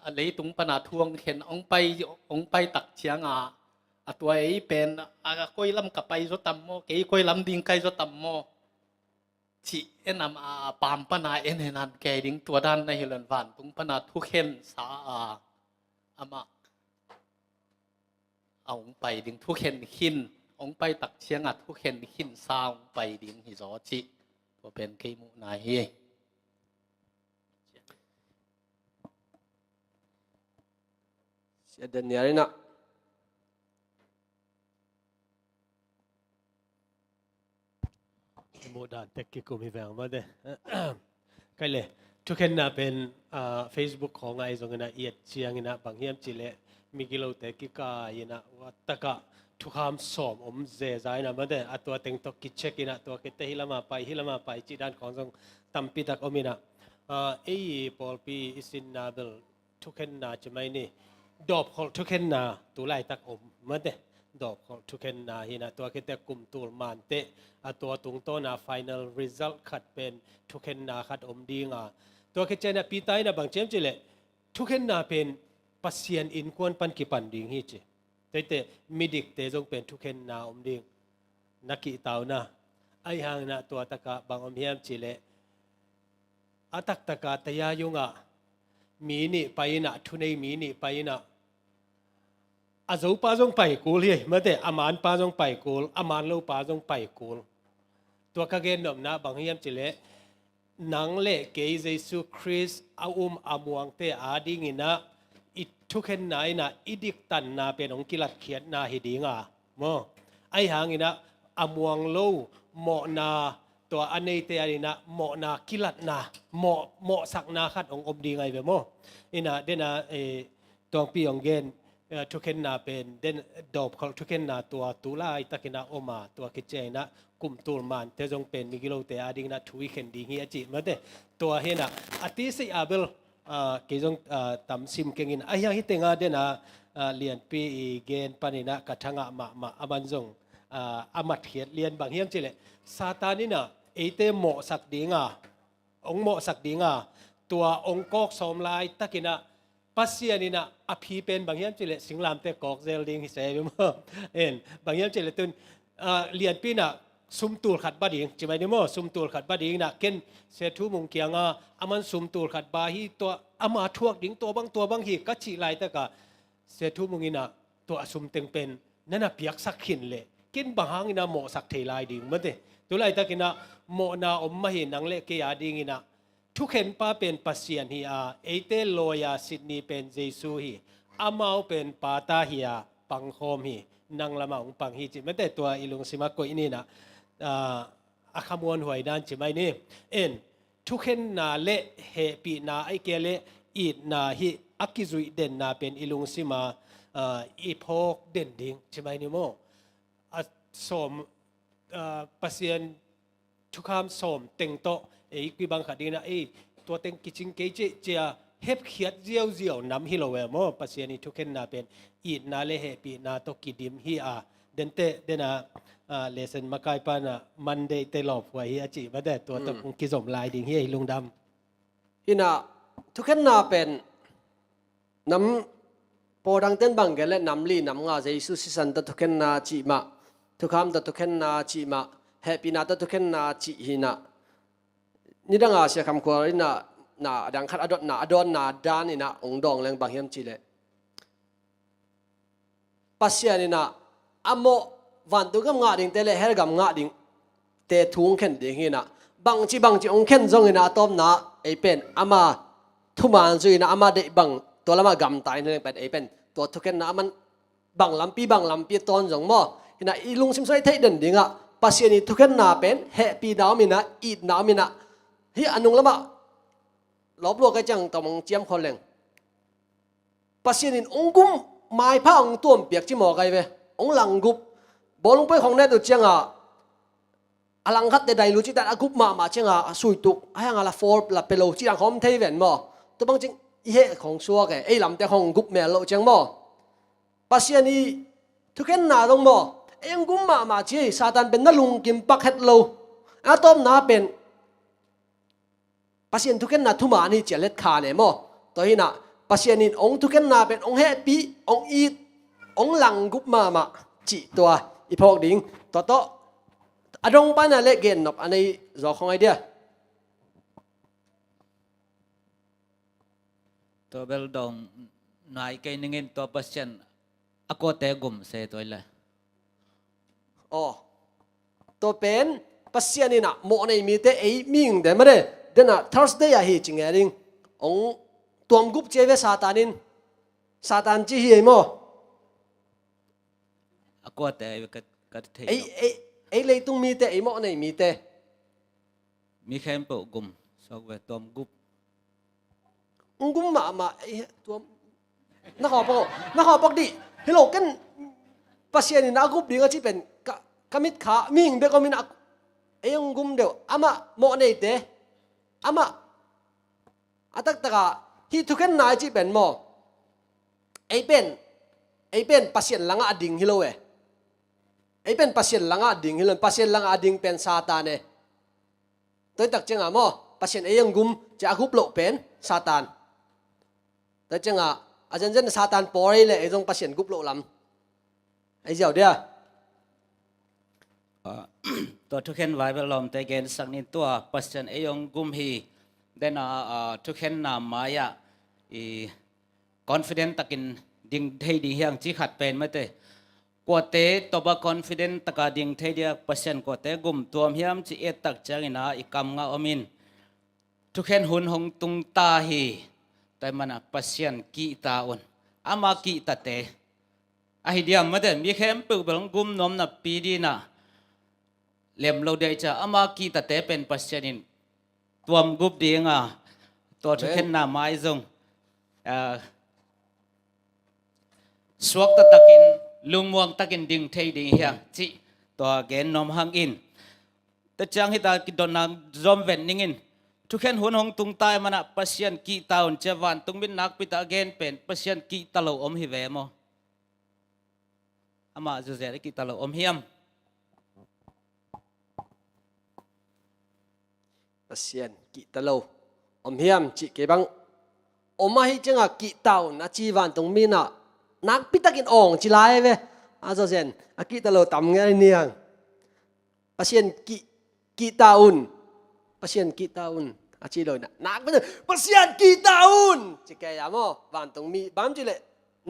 a leitung pana thu hong khen, hong pai, hong pai tak cianga, a tua ei pen, a koi lam ka pai zaw tam maw, kei koi lam ding kai zaw tam maw, cih en am a pam pana en henan kei ding tua dan na hi lon vantung pana thukhen sa a, amah a hong pai ding thukhen khin, hong pai tak cianga thukhen khin sa hong pai ding hi zaw cih, tua pen kei muhna hi. Sia Daniel inah. Muh dan tek kikum hi veng mah de. Kai le, thukhenna pen, ah, Facebook khawng ai zong inah i et ciang inah bang hiam cih leh migilote kikai inah, ua takah thukham sawm om zeza inah mah de, a tua teng tawh kicheck inah tua kite hi lama pai, hi lama pai cih dan khawng zong tampi tak om inah, ah, ei pawlpi i sinna bel thukhenna ci mai ni. Dawpkholh thukhenna tu laitak om mate. Dawpkholh thukhenna hi inah tua khite kum tul mante, a tua tungtawna final result khat pen thukhenna khat om dinga. Tua khit ciangin a Peter inah bang ci hiam cih leh thukhenna pen Pasian innkuan pan kipan ding hi ci. Tuate midikte zong pen thukhenna om ding. Na kihtauna. Ahi hangin a tua takah bang om hiam cih leh a taktakah tayayungah mi nih pai inah, thunei mi nih pai inah, A zopa zong pai kul hi, mate, a manpa zong pai kul, a manlopa zong pai kul. Tua ka gen nopna bang hiam cileh, nang le kei Jesu Khrist a um a muangte adingin ah i thukhenna in ah i diktanna pen hong kilatkhiatna hi ding a, maw? Ahi hangin ah a muang lo mawhna, tua a neite adingin ah mawhna kilatna, mawh, mawhsakna khat hong om ding ahi ve, maw? In ah, den a, eh, Tuangpi hong gen, eh, thukhenna pen, den dawpkholh thukhenna tua tu laitakin ah om a, tua khit ciangin ah kum tul mante zong pen migilote adingin ah thu i khen ding hi a cih, mate. Tua hi in ah, a tisi a bel, ah, kei zong, ah, tam sim keng in, ahi hang hih teng a den a, ah, Lianpi i gen panin ah ka thangah mahmah, aman zong, ah, a matkhiat lian bang hiam cileh, Satan in ah eite mawhsak ding a, hong mawhsak ding a, tua hong kawk sawm laitakin ah Pasian in ah a phi pen bang hiam cileh singlamteh kawk zel ding hi se, maw? En, bang hiam cileh tun, ah, Lianpi in ah sumtul khat ba ding, ci mai ni maw, sumtul khat ba ding in ah ken Sia Thu Mung kiangah aman sumtul khat ba hi, tua ama thuak ding, tua bang, tua bang hi ka cih laitak ah Sia Thu Mung in ah tua a sum teng pen na na piaksak khin leh ken bang hangin ah mawhsak thei lai ding, mate. Tu laitakin ah mawhna om mah hi, nang le kei adingin ah thukhenpa pen Pasian hi a, eite lawyer Sydney pen Jesu hi, amau pen pata hi a, pangkhawm hi, nang lamah hong pang hi cih, mate, tua i lungsim ah koih ni in ah, ah, a khamuanhuai dan ci mai ni. En, thukhenna le hehpihna ahih kei leh itna hih a kizuih denna pen i lungsim ah, ah, i phawk den ding ci mai ni maw? A sawm, ah, Pasian thukham sawm teng tawh ei kibang khat dingin ah, ei, tua teng kicing kei cih cia hepkhiat ziauziau nam hi lo e maw? Pasian i thukhenna pen itna le hehpihna tawh kidim hi a, dente, den a, ah, lesson makaipa in ah Monday te lawphuai hi a cih, mate, tua tawh kizom lai ding hi a, i lungdam. In ah thukhenna pen nam pawldang ten bang gen leh nam li nam nga Jesu sisan tawh thukhenna cih mah, thukham tawh thukhenna cih mah, hehpihna tawh thukhenna cih hi in ah, nidang a Sia Kham Khual in ah na dang khat a dotna, a dawnna dan in ah hong dawng leng bang hiam cih leh, Pasian in ah a mawh vantung gam ngah dingte le hell gam ngah dingte thu hong khen ding hi in ah, bangci bangci hong khen zongin ah a tawpna ei pen ama thuman zui in ah ama deih bang tua lamah gamta in ah pen ei pen tua thukhenna aman bang lampi bang lampi a tawn zong maw? Hi in ah i lungsim sung ah i theih den dingah Pasian i thukhenna pen hehpihna om in ah, itna om in ah, hih a nung lamah lawp lua ka ciang tawm hong ciam khol leng. Pasian in hong gum, maipha hong tuampiak ci mawk ahi ve. Hong langgup. Bawlung poi khong net uh ciangah a langkhatte dailu cihtak a gup mahmah ciangah a suituk, a hiangah la fall la pia lo cih dang khawm thei ven maw? Tua bang ciang i heh khong suak e, ei lamte khong gup mel loh ciang maw? Pasian i thukhenna dong maw? Ei hong gum mahmah ci, Satan pen na lungkim pak het lo. A tawpna pen Pasian thukhenna thuman hi ci a let kha ne maw? Tua hi in ah Pasian in hong thukhenna pen hong hehpih, hong it, hong langgup mahmah cih tua i phawk ding. Tua tawh a dong pa in ah le gennop a nei zaw khong ai dia. Tua bel dong nai kei ning in, tua Pasian a kuate gum se tua i le. Aw. Tua pen Pasian in ah mawh nei mite ei mihingte mah de. Den ah Thursday ah hi ci nge ding. Hong tuam gup ci ei ve Satan in. Satan ci hi ei maw? A kuate ei ve ka, ka thei ei, lo. Ei, ei leitung mite, ei mawh nei mite. Mi khempeuh gum suak ve, tuam gup. Hong gum mahmah, eh, tuam. Na khawpok, na khawpok dih. Hi lo ken Pasian in a gup ding a cih pen ka, ka mit kha, mihing bek om in a, ei hong gum deuh. Amah mawh neite, amah a taktakah hih thukhenna i cih pen maw? Ei pen, ei pen Pasian langah a ding hi lo e. Ei pen Pasian langah a ding hi lo, Pasian langah a ding pen Satan e. Tua i tak ciangah maw, Pasian ei hong gum, ci a gup loh pen Satan. Tua ciangah a zenzen Satan pawl ei le ei zong Pasian gup loh lam ei ziau dia. Ah, tua thukhen vai bel lawmte gensak ni, tua Pasian ei hong gum hi. Den a, ah, thukhenna mai-ah i confident takin ding thei ding hiam ci khat pen mate. Kuate tawh bang confident taka ding thei dia Pasian kuate gum tuam hiam ci et tak ciangin ah i kam ngah om in. Thukhen hun hong tung ta hi. Tua ahih manin ah Pasian kihta un. Ama kihtate. Ahi diam mate, mi khempeuh bel hong gum nuam napi dingin ah lem lo dia i ci a, ama kihtate pen Pasian in tuam gup ding a, tua thukhenna mai zong, ah, suakta takin, lungmuang takin ding thei ding hiam cih tua gen nuam hang in. Tua ciang hita kidotna zom vet ning in. Thukhen hun hong tung ta ahih manin ah Pasian kihta un ci a, vantung mi'n nakpi tak a gen pen Pasian kihta lo om hi ve maw? Amah zuzen a kihta lo om hiam? Pasian kihta lo om hiam cih kei bang om ahih ciangin kihta un a ci vantung mi'n ah nakpi takin awng ci lai ve. A zuzen a kihta lo tam ngei niang. Pasian kih, kihta un. Pasian kihta un. A ci lo in ah nakpi takin Pasian kihta un ci kei a maw? Vantung mi bang ci leh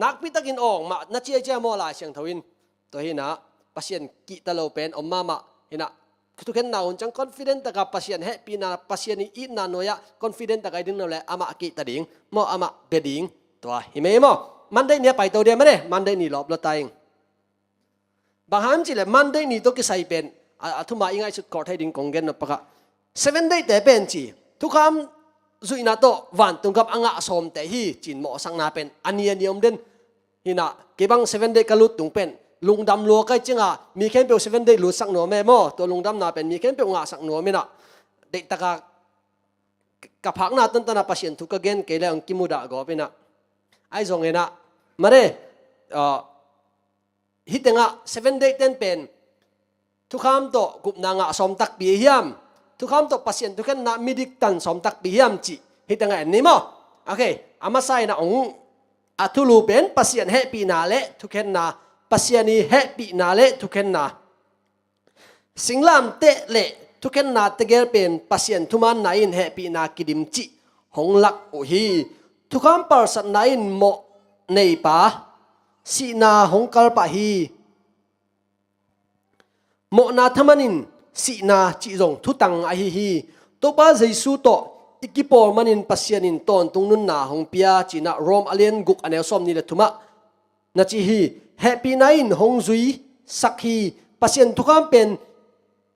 nakpi takin awng mah na ci a, ci a maw, Lai Siangtho in. Tua hi in ah Pasian kihta lo pen om mahmah hi in ah, thukhenna hun ciang confident taka Pasian hehpihna, Pasian i itna nuai-ah confident taka i ding lo leh amah kihta ding maw, amah bia ding. Tua hi mei maw? Monday ni a paito dia mate, Monday ni lawp lo ta ing. Bang hang hiam cih leh Monday ni tawh kisai pen a, a thuma i ngaihsut khol thei ding kong gen nop pakah, Seven Day te pen ci, thukham zuihna tawh vantung gam a ngah sawmte hi ci-in mawhsakna pen a ni a ni om den. Hi in ah kei bang Seven Day ka lut tung pen lungdam lua ka hih ciangin mi khempeuh Seven Day lutsak nuam e maw? Tua lungdamna pen mi khempeuh ngahsak nuam in ah, deih taka ka phakna tonton a Pasian thu ka gen kei leh hong kimudah gawp in ah. Ahi zongin ah mate, ah, hih tengah Seven Day ten pen thukham tawh gupna ngah sawm takpi hiam? Thukham tawh Pasian thukhenna midik tan sawm takpi hiam cih hih tengah en ni maw? Okay, a masa in ah hong, a thulu pen Pasian hehpihna le thukhenna, Pasian i hehpihna le thukhenna. Singlamteh le thukhenna tegel pen Pasian thumaanna in hehpihna kidim cih hong lak uh hi. Thukham palsatna in mawh neipa sihna hong kalpah hi. Mawhna thaman in sihna cih zong thutang ahi hi. Topa Jesu tawh i kipawl manin Pasian in tawntung nunna hong pia ci-in ah Rom a lian guk a neu sawmnih le thumah na ci hi. Hehpihna in hong zuisak hi. Pasian thukham pen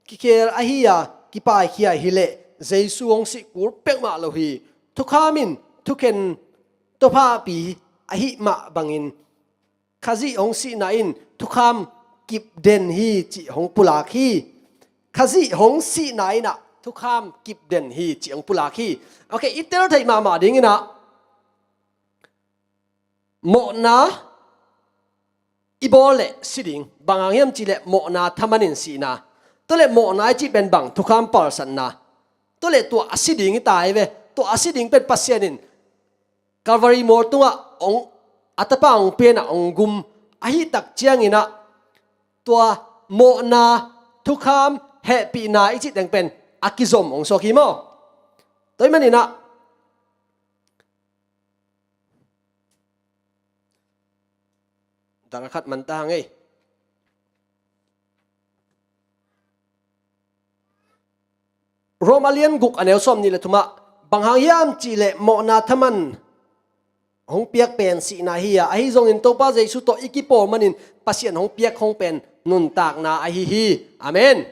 kikhel ahi a, kipaikhia hi leh Jesu hong sih kul peuhmah lo hi. Thukham in thukhen tawphahpi ahih mah bangin Khazih hong sihna in thukham kipden hi cih hong pulak hi. Khazih hong sihna in ah thukham kipden hi cih hong pulak hi. Okay, i tel theih mahmah dingin ah mawhna i bawl leh si ding. Bang hang hiam cih leh mawhna thaman in sihna. Tua leh mawhna i cih pen bang, thukham palsatna. Tua leh tua a si ding hi ta hi ve. Tua a si ding pen Pasian in Calvary mual tungah hong, a Tapa hong pia in ah hong gum ahih tak ciangin ah tua mawhna, thukham, hehpihna i cih teng pen a kizom hong suak hi maw? Tua ahih manin ah Dang khat man ta hang ei. Rom a lian guk a neu sawmnih le thumah, bang hang hiam cih leh mawhna thaman hong piak pen sihna hi a, ahi zongin Topa Jesu tawh i kipawl manin Pasian hong piak hong pen nuntakna ahi hi. Amen.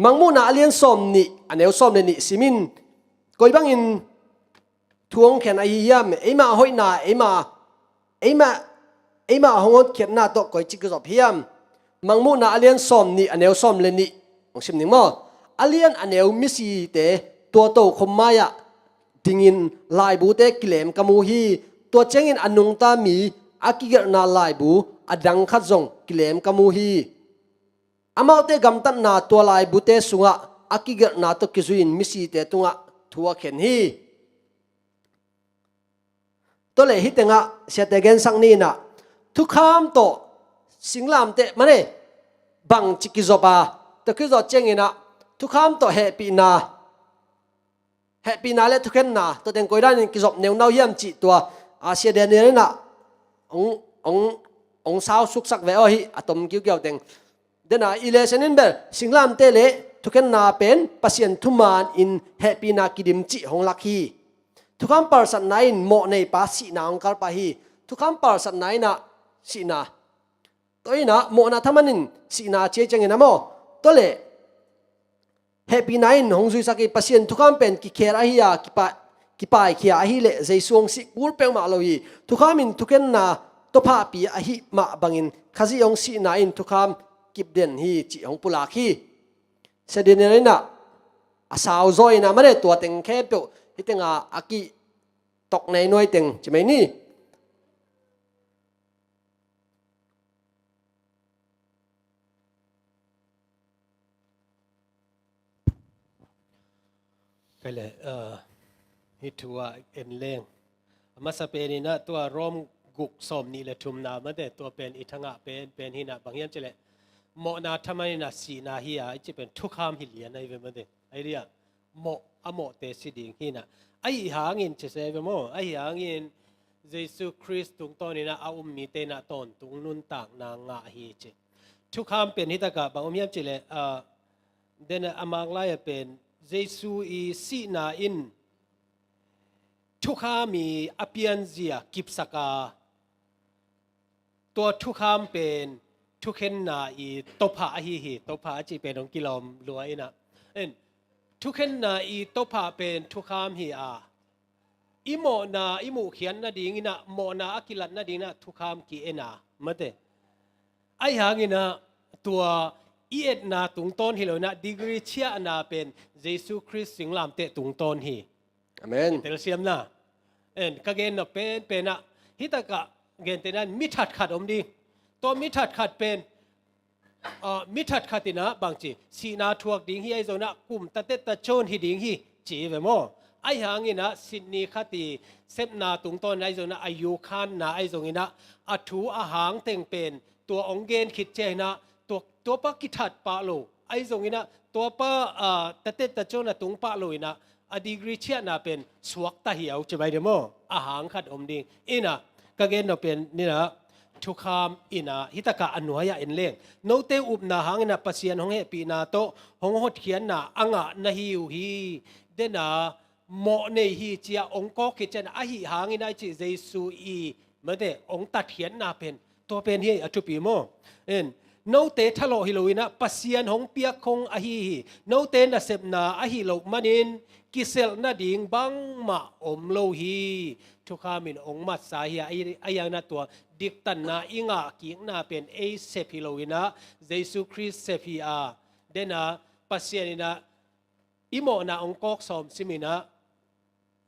Mangmuhna a lian sawmnih a neu sawm le nih sim in. Koi bangin thu hong khen ahi hiam? Eima hoihna, eima, eima, eima hong hotkhiatna tawh koici kizop hiam? Mangmuhna a lian sawmnih a neu sawm le nih hong sim ning maw? A lian a neu misite tua tokhom mai-ah dingin laibute kilem ka mu hi. Tua ciangin a nungta mi a kigelhna laibu a dang khat zong kilem ka mu hi. Amaute gamtatna tua laibute sungah a kigelhna tawh kizui-in misite tungah thu a khen hi. Tua leh hih tengah siate gensak ni in ah, thukham tawh singlamteh mane bangci kizop a, tua kizop ciangin ah thukham tawh hehpihna, hehpihna le thukhenna, tua teng koi danin kizop neunau hiam cih tua A sia Daniel in ah hong, hong, hong sau suksak ve aw hi, a tom kiukiau teng. Dena i lesson in bel singlamteh le thukhenna pen Pasian thuman in hehpihna kidim cih hong lak hi. Thukham palsatna in mawh neipa sihna hong kalpah hi. Thukham palsatna in ah sihna. Tua in ah mawhna thaman in sihna ciai ciangin a maw. Tua le hehpihna in hong zuisak hi. Pasian thukham pen kikhel ahi a, kipa-, kipaikhia ahi le Jesu hong sih kul peuhmah lo hi. Thukham in thukhenna tawphahpi ahi mah bangin Khazih hong sihna in thukham kipden hi cih hong pulak hi. Sia Daniel in ah a sau zaw in ah mane tua teng khempeuh hih teng a, a kitok nei nuai teng ci mai ni. Kei le, ah, hih thu ah en leng. A masa pen in ah tua Rom guk sawm nih le thumna mate, tua pen i thangah pen, pen hi in ah bang hiam cih leh mawhna thaman in ah sihna hi a, i cih pen thukham hi lian ahi ve mate. Ahi dia, mawh, a mawhte si ding hi in ah. Ahi hangin ci se ve maw, ahi hangin Jesu Khrist tungtawn in ah a um mite in ah tawntung nuntakna ngah hi ci. Thukham pen hih takah bang om hiam cih leh, ah, den a mang lai-ah pen Jesu i sihna in thukham i a pianzia kipsak a, tua thukham pen thukhenna i tawphah ahi hi. Tawphah a cih pen hong kilawm lua in ah. En, thukhenna i tawphah pen thukham hi a, i mawhna i muhkhiat nading in ah, mawhna a kilat nading in ah thukham ki-en a, mate. Ahi hangin ah tua i etna tungtawn hi lo in ah, degree chiahna pen Jesu Khrist singlamteh tungtawn hi. Amen. Telsiamna. En, ka gen nop penpen ah, hih takah gentehna in mi thatkhat om ding. Tua mi thatkhat pen, ah, mi thatkhat in ah bangci, sihna thuak ding hi, ahi zongin ah kum tatet ta cun hi ding hi ci ve maw. Ahi hangin ah Sydney khat i sepna tungtawn ahi zongin ah, a yukhanna ahi zongin ah, a thu a hang teng pen tua hong gen khit ciangin ah tua, tua pa kithat pah lo, ahi zongin ah tua pa, ah, tatet ta cun a tung pah lo in ah, a degree chiahna pen suakta hi au ci bai de maw. A hang khat om ding. In ah ka gen nop pen in ah thukham in ah hih takah a nuai-ah en leng. Note upna hangin ah Pasian hong hehpihna tawh hong hotkhiatna a ngah na hi uh hi. Den a mawh nei hi ci a hong kawk khit ciangin ah, ahi hangin ah i cih Jesu i, mate, hong tatkhiatna pen tua pen hi a thupi maw. En, note thalawh hi lo in ah Pasian hong piak khong ahi hi. Note nasepna ahi loh manin kiselh nading bangmah om lo hi. Thukham in hong matsa hi a, ahi, ahi hangin ah tua diktanna i ngah kikna pen ei sep hi lo in ah Jesu Khrist sep hi a. Den a Pasian in ah i mawhna hong kawk sawm sim in ah,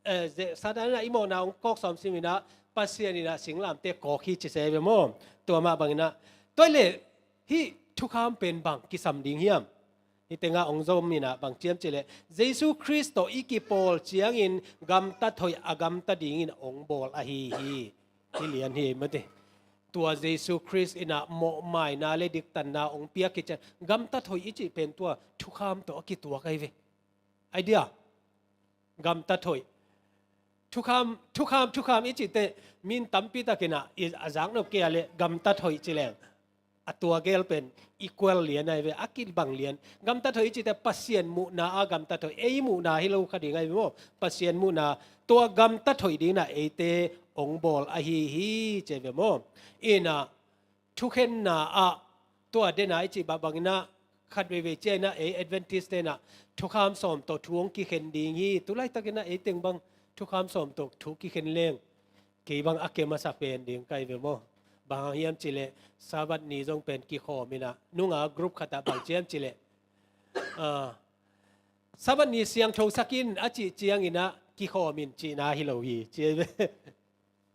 eh, ze-, Satan in ah i mawhna hong kawk sawm sim in ah, Pasian in ah singlamteh kawk hi ci se ve maw. Tua mah bangin ah. Tua le, hih thukham pen bang kisam ding hiam? Hih tengah hong zom in ah bang ci hiam cih leh, Jesu Khrist tawh i kipawl ciangin gamtat hoih a gamta dingin hong bawl ahi hi. Hi lian hi, mate. Tua Jesu Khrist in ah mawhmaina le diktanna hong piak khit ciang, gamtat hoih i cih pen tua thukham tawh a kituak ahi ve. Ahi dia, gamtat hoih. Thukham, thukham, thukham i cih teh, min tampi tak in ah, i a zak nop kei a leh gamtat hoih ci leng, a tua gel pen equal lian ahi ve, a kibang lian. Gamtat hoih i cih teh Pasian muhna a gamtat hoih, ei muhna hi lo kha ding ahi ve maw. Pasian muhna, tua gamtat hoih ding in ah eite hong bawl ahi hi ci ve maw. In ah, thukhenna ah, tua den a i cih bah bangin ah, khat veivei ciang in ah, ei Adventist te in ah, thukham sawm tawh thu hong kikhen ding hi. Tu laitak in ah, ei teng bang thukham sawm tawh thu kikhen leng, kei bang a kem a sa pen ding ka hi ve maw. Bang hang hiam cih leh, Sabbath ni zong pen kikhawm in ah, nunga group khat ah bang ci hiam cih leh, ah, Sabbath ni siangtho sak in a cih ciangin ah, kikhawm in cihna hi lo hi, ci hi ve.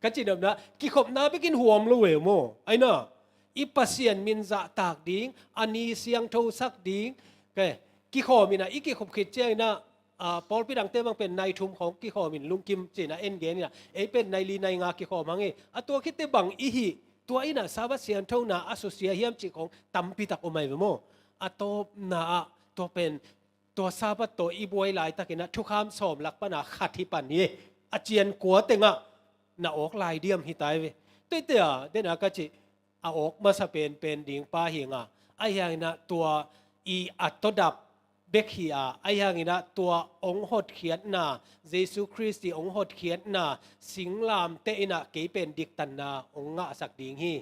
Ka cihnopna, kikhopna bekin huam lo ve maw. Ahi na, i Pasian min zahtak ding, a ni siangtho sak ding, ke, kikhawm in ah, i kikhop khit ciang in ah, ah, pawlpi dangte bang pen nai thum khawng kikhawm in lungkim ci in ah en gen in ah, ei pen nai li nai nga kikhawm hang hi. A tua khit teh bang i hih, tua in ah Sabbath siangthona a susia hiam cih khawng tampi tak om ahi ve maw. A tawpna ah, tua pen, tua Sabbath tawh i buai laitak in ah, thukham sawm lak pan a khat hi pan hi. A cian kua teng ah, na awk lai diam hi tai ve. Tuite a, dena ka cih, a awk masa penpen ding pa hi nga. Ahi hangin ah tua i a tawdap bek hi a, ahi hangin ah tua hong hotkhiatna, Jesu Khrist i hong hotkhiatna, singlamteh in ah kei pen diktanna hong ngahsak ding hi.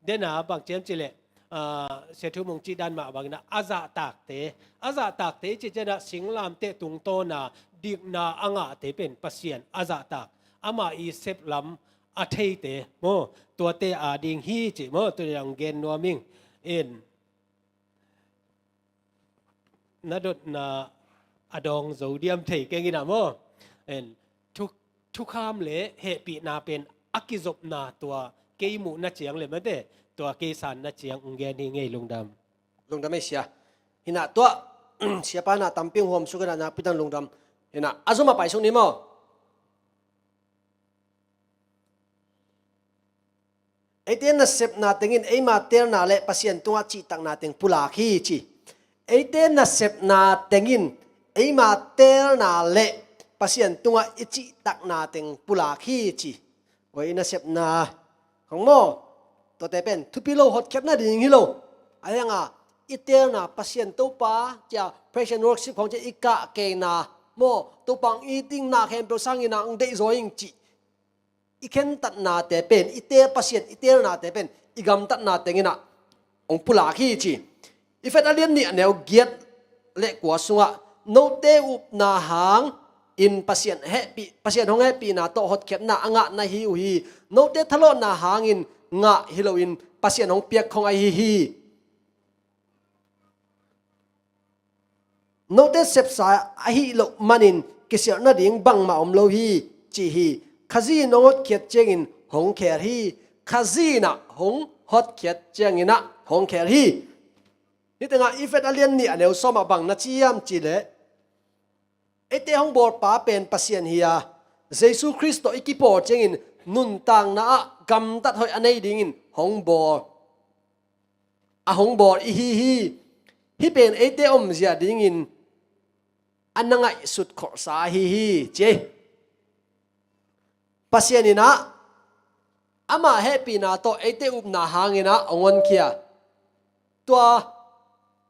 Dena bang ciam cih leh, ah, Sia Thum Mung cih dan mah bangin ah, a zahtakte, a zahtakte i cih ciangin ah singlamteh tungtawna dikna a ngahte pen Pasian a zahtak, amah i seplam a theite maw, tuate ading hi cih maw, tuni dang gen nuam ing. In, na dotna a dawng zo diam thei keng in ah maw. In, thu, thukham le hehpihna pen a kizopna tua kei muhna ciang le mate, tua kei sanna ciang hong gen hi ing ei. Lungdam. Lungdam ei sia. Hi in ah tua, siapa in ah tampi hong huamsuk in ah, nakpi tak lungdam. Hi in ah, a zom a paisuk ni maw. Eite nasepna tengin eima teelna le Pasian tungah cihtakna teng pulak hi ci. Eite nasepna tengin eima teelna le Pasian tungah i cihtakna teng pulak hi ci. Oi, i nasepna khong maw, tuate pen thupi lo, hotkhiat nading hi lo. Ahi hang a, i teelna Pasian Topa cia praise and worship khong cia i kah keina maw, Topa hong it ing, na khempeuh sangin ah hong deih zaw ing cih i khentatnate pen, i teel Pasian, i teelnate pen i gamtatna tengin ah hong pulak hi ci. Efesa a lian nih a neu giat le kua sungah, note upna hangin Pasian hehpih, Pasian hong hehpihna tawh hotkhiatna a ngah na hi uh hi. Note thalawhna hangin ngah hi loin Pasian hong piak khong ahi hi. Note sepsa ahih loh manin kisialh nading bangmah om lo hi, ci hi. Khazih in hong hotkhiat ciangin hong khel hi. Khazih in ah hong hotkhiat ciangin ah hong khel hi. Hih tengah Efesa a lian nih a neu sawm ah bang na ci hiam cih leh, eite hong bawlpa pen Pasian hi a, Jesu Khrist tawh i kipawl ciangin nuntakna ah gamtat hoih a nei dingin hong bawl, a hong bawl i hi hi. Hih pen eite omzia dingin a na ngaihsut kholhsa ahi hi, ci ei. Pasian in ah amah hehpihna tawh eite upna hangin ah hong honkhia. Tua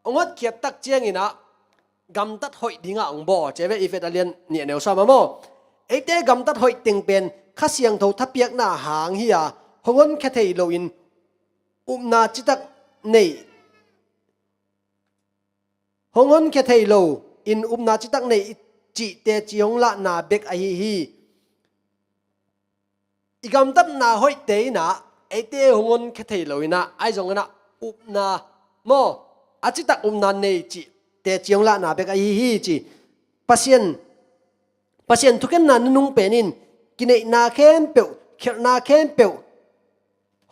hong hotkhiat tak ciangin ah gamtat hoih dingah hong bawl, ci ei ve, Efesa a lian nih a neu sawm ah maw. Eite gamtat hoih teng pen Kha Siangtho thapiakna hang hi a, hong honkhia thei loin upna citak nei, hong honkhia thei loin upna citak nei i cih teci hong lahna bek ahi hi. I gamtatna hoihte in ah eite hong honkhia thei loin ah, ahi zongin ah upna maw, a citak upna nei cih teci hong lahna bek ahi hi, ci. Pasian, Pasian thukhenna nunung pen in kineihna khempeuh, khialhna khempeuh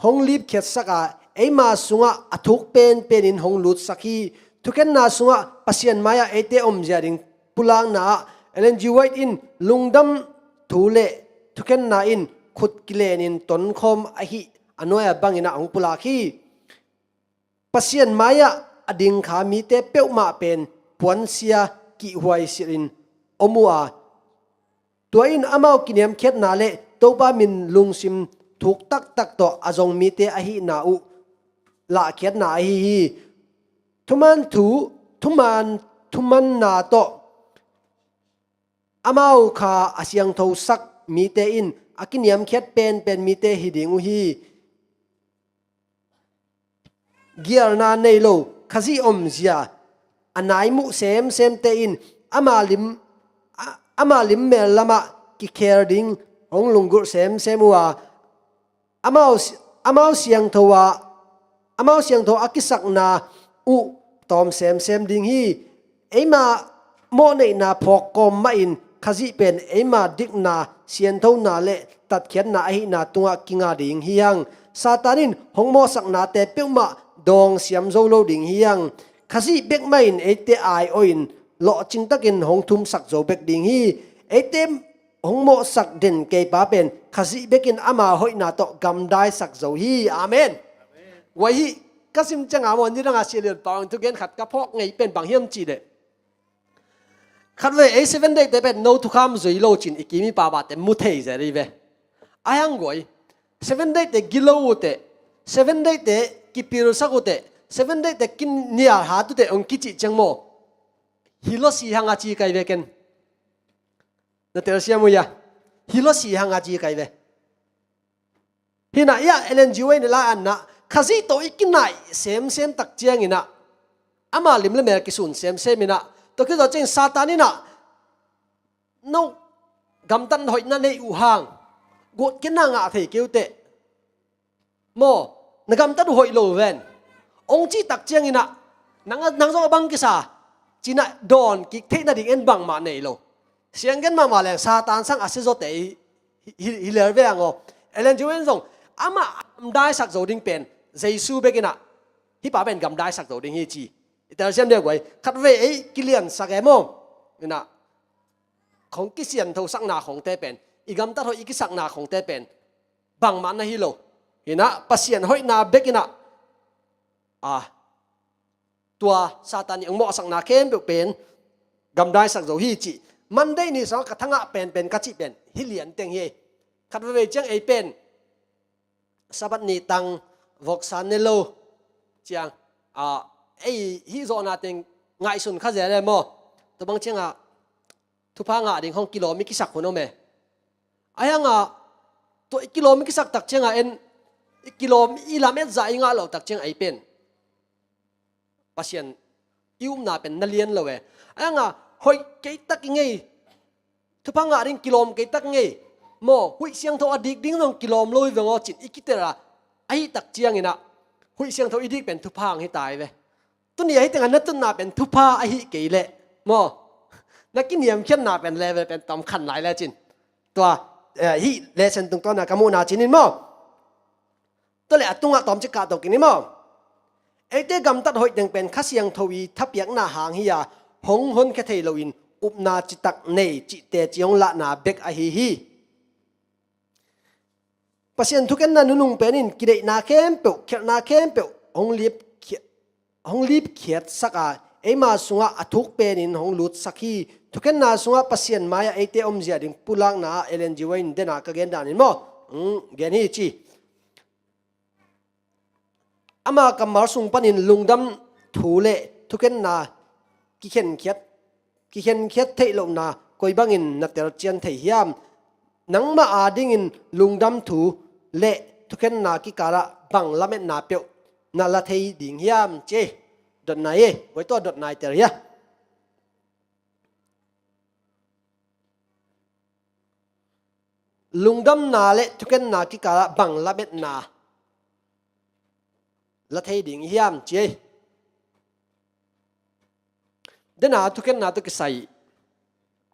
hong lipkhiatsak a, eima sungah a thuk penpen in hong lutsak hi. Thukhenna sungah Pasian mai-ah eite omzia ding pulakna ah Ellen G. White in, lungdam thu le thukhenna in khut kilenin tonkhawm ahih a nuai-a bangin ah hong pulak hi. Pasian mai-ah a dingkha mite peuhmah pen puansia kihhuai silhin om uh a, tua in amau kiniamkhiatna le Topa min lungsim thuk taktak tawh a zong mite ahihna uh lahkhiatna ahi hi. Thuman thu, thuman, thumanna tawh amau kha a siangthosak mite in a kiniamkhiat penpen mite hi ding uh hi. Gialna nei lo Khazih omzia a naimuh semsemte in ama lim, a, ama lim mel lamah kikhel ding hong lunggulh semsem uh a, amau, amau siangtho a, amau siangtho a kisakna uh tawm semsem ding hi. Eima mawhneihna phawk kawm mahin Khazih pen eima dikna, sianthona le tatkhiatna ahihna tungah kinga ding hi hang. Satan in hong mawhsaknate peuhmah dawng siam zo lo ding hi hang. Khazih bek mahin eite ai-awhin lawhcingtakin hong thumsak zo bek ding hi. Eite hong mawhsak den keipa pen Khazih bekin ama hoihna tawh gamdaisak zo hi. Amen. Guai hih ka sim cianga maw, nidanga Sia Lian Pau in thugen khat ka phawk ngei pen bang hiam cih leh, khatvei ei Seven Day te pen no thukham zui lo cin i kim i pamate mu thei zel hi ve. Ahi hang guai, Seven Day te gilo uh teh, Seven Day te kipilsak uh teh, Seven Day te kinial hat uh teh hong kicih ciang maw, hi lo si hang a ci kai ve ken. Na telsiam uh hia? Hi lo si hang a ci kai ve. Hi na ia Ellen G. White in la an na, Khazih tawh i kinaih semsem tak ciangin ah, ama lim le mel kisun semsem in ah, tua kizawh ciangin Satan in ah, no gamtat hoihna nei uh hang, guat kenna ngah thei kei uh teh. Maw, na gamtat uh hoih lo ven. Hong cih tak ciangin ah, nang, nang zong a bang kisa, ci-in ah dawn kik theih nading en bangmah nei lo. Sianggen mahmah leng Satan sang a siazawte hi, hi, hi lel ve ang aw. Ellen G. White in zong, amah a gamdaisak zo ding pen Jesu bek in ah, hih pa pen gamdaisak zo ding hi ci. I telsiam deuh guai, khatvei ei kiliansak e maw. In ah, khong kisianthosakna khongte pen, i gamtat hoih i kisakna khongte pen bangmah na hi lo. Hi na, Pasian hoihna bek in ah, a, tua Satan i hong mawhsakna khempeuh pen gamdaisak zo hi cih. Monday ni sungah ka thangah penpen ka cih pen hi lian teng hi. Khat veivei ciang ei pen Sabbath ni tang voksa ne lo ciang, a, ei hih zawhna teng ngaihsun kha zel e maw. Tua bang ciangah thupha ngah ding hong kilawm i kisak hun om e. Ahi hangah tua i kilawm i kisak tak ciangah en, i kilawm i lamet zah i ngah loh tak ciangah ei pen Pasian i upna pen na lian lo e. Ahi hangah hoih kei tak i ngei, thupha ngah ding kilawm kei tak ngei, maw, huih siangtho a dik ding zong kilawm lo i veng aw cin i kitelh a, ahi tak ciangin ah huih siangtho i dik pen thupha hang hi ta i ve. Tuni ahi tengah na tutna pen thupha ahi kei leh, maw, na kiniamkhiatna pen level pen tom khan lai le cin. Tua, eh, hih lesson tungtawn a ka muhna cin in maw. Tua leh a tungah tawmcik kah to kei ni maw. Eite gamtat hoih teng pen Kha Siangtho i thapiakna hang hi a, hong honkhia thei loin upna citak nei cihte ci hong lahna bek ahi hi. Pasian thukenna nunung pen in kideihna khempeuh, khialhna khempeuh hong lip khia-, hong lipkhiatsak a, eima sungah a thuk penin hong lutsak hi. Thukenna sungah Pasian mai-ah eite omzia ding pulakna ah Ellen G. White in dena ka gen danin maw, hong gen hi ci. Ama kammal sung panin lungdam thu le thukenna kikhenkhiat, kikhenkhiat theih lohna koi bangin na telcian thei hiam? Nangmah adingin lungdam thu le thukenna kikalah bang lametna peuh na la thei ding hiam ci. Dotna e, voi tua dotna i tel hia. Lungdamna le thukenna kikalah bang lametna la thei ding hiam ci. Dena thukenna tawh kisai,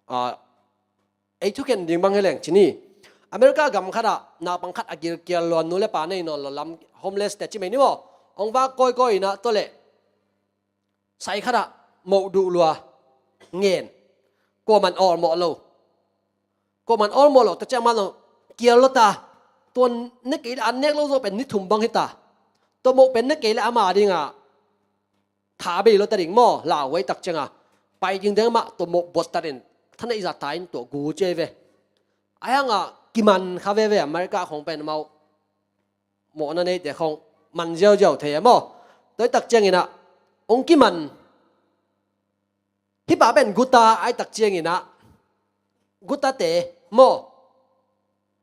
ah, ei thukhen ding bang hi leng ci ni. America gam khatah naupang khat a gilkial lua, nu le pa nei nawn lo, lam homeless te ci mai ni maw. Hong vak kawikawi inah tua leh sai khatah moh duh lua ngen. Kuaman awlmawh lo. Kuaman awlmawh lo ta ciang man lo kial lo ta. Tua ne kei le an nek lo zawh pen ni thum bang hi ta. Tua moh pen ne kei le ama dingah tha bei lo ta ding maw, lauhuai tak ciangah. Pai ding deng mah tua moh buat ta den. Thaneih zah ta in tua gu ciai ve. Ahi hangah kiman kha veve America khong pen amau mawhna neite khong man ziauziau thei e maw. Tua hi tak cianginah hong kiman. Hih pa pen guta ahi tak cianginah gutate maw,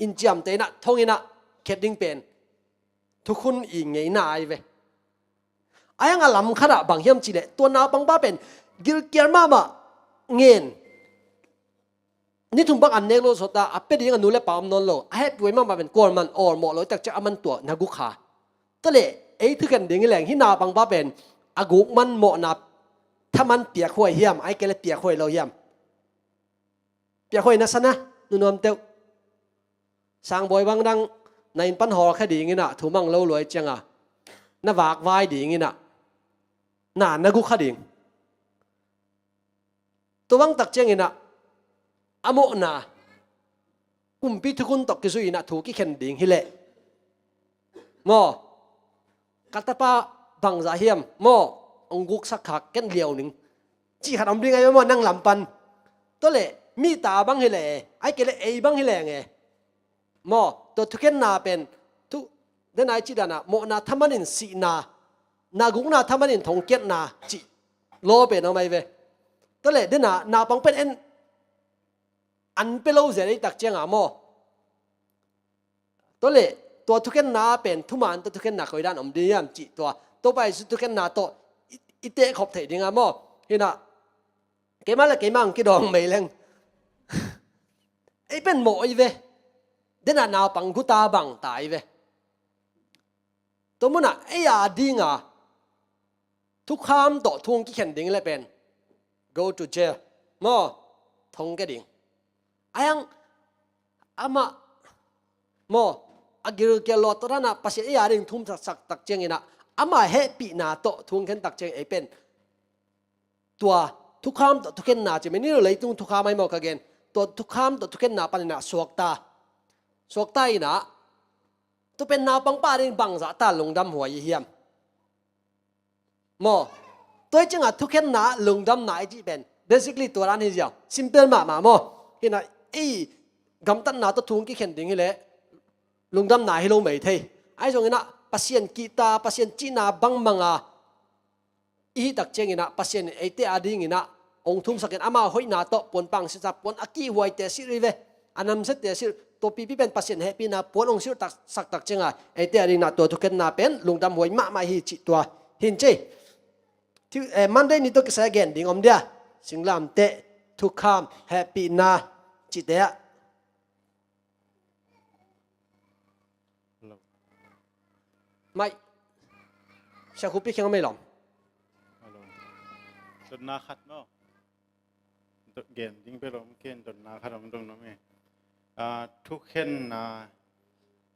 inciamte inah thong inah khet ding pen thukhun i ngeina ahi ve. Ahi hangah lam khatah bang hiam cihleh tua naupangpa pen gilkial mahmah ngen. Ni thum bang an nek lo sawta a pia ding a nu le pa om nawn lo, a hehpih huai mahmah pen kuaman awlmawh lo tak ciah a man tua na guk kha. Tua leh ei thukhen ding hi leng hih naupangpa pen a guk man mawhna thaman piakhuai hiam, ahi kei le piakhuai lo hiam? Piakhuai na sa na, nunuam teuh. Sangbawi bang dang na inn pan hawlkhia dinginah thumang lo luai cianga na vakvai dinginah na na guk kha ding. Tua bang tak cianginah a mawhna kumpi thukhun tawh kizui inah thu kikhen ding hileh maw, ka tapa bangzah hiam maw, hong guksak khak ken liau ning cih khat om ding ahi maw nang lam pan. Tua leh mi ta bang hileh, ahi kei leh ei bang hileng e. Maw, tua thukhenna pen, thu, dena i cih dana, mawhna thaman in sihna, na gukna thaman in thongkiatna cih law pen a om ahi ve. Tua leh dena, naupang pen en an pia lo zel ei tak cianga maw. Tua leh, tua thukhenna pen, thuman tua thukhenna koi dan om ding hiam cih tua. Topa Jesu thukhenna tawh, i, i tehkhop theih dinga maw. Hina, keimah le keimah ang kidawng mei leng. Ei pen mawh i ve. Dena naupang guta bang ta i ve. Tua munah ei a dinga thukham tawh thu hong kikhen ding le pen go to jail. Maw, thong ke ding. Ayang amah maw, a gilkial lawh tawh dana Pasian ei a ding thum saksak tak cianginah ama hehpihna tawh thu hong khen tak ciangin ei pen tua thukham tawh thukhenna ci, meni lo leitung thukham ahi maw ka gen. Tua thukham tawh thukhenna paninah suakta. Suakta inah tua pen naupangpa ding bangzah ta lungdam huai i hiam? Maw, tua i cingah thukhenna lungdamna i cih pen basically tua dan hi ziau. Simple mahmah maw. Hinah ei gamtatna tawh thu hong kikhen ding hileh lungdamna hi lo mei thei. Ahi zonginah Pasian kihta, Pasian cihna bangmanga i hih tak cianginah Pasian in eite a dinginah hong thumsakin ama hoihna tawh puanpang sitsa puan a kihhuaite sirh hi ve. A namsate sirh, tua pipi pen Pasian hehpihna puan hong sirh tak, sak tak cianga eite a dinginah tua thukhenna pen lungdam huai mahmah hi cih tua hin cei. Thi-, eh, Monday ni tawh kisai a gen ding om dia. Singlamteh, thukham, hehpihna cihte ah. Hello. Mai. Siakhupi kheng mai lom. Hello. Dotna khat no. Dot gen ding pe lom ken dotna khat om dong no me. Ah, thukhenna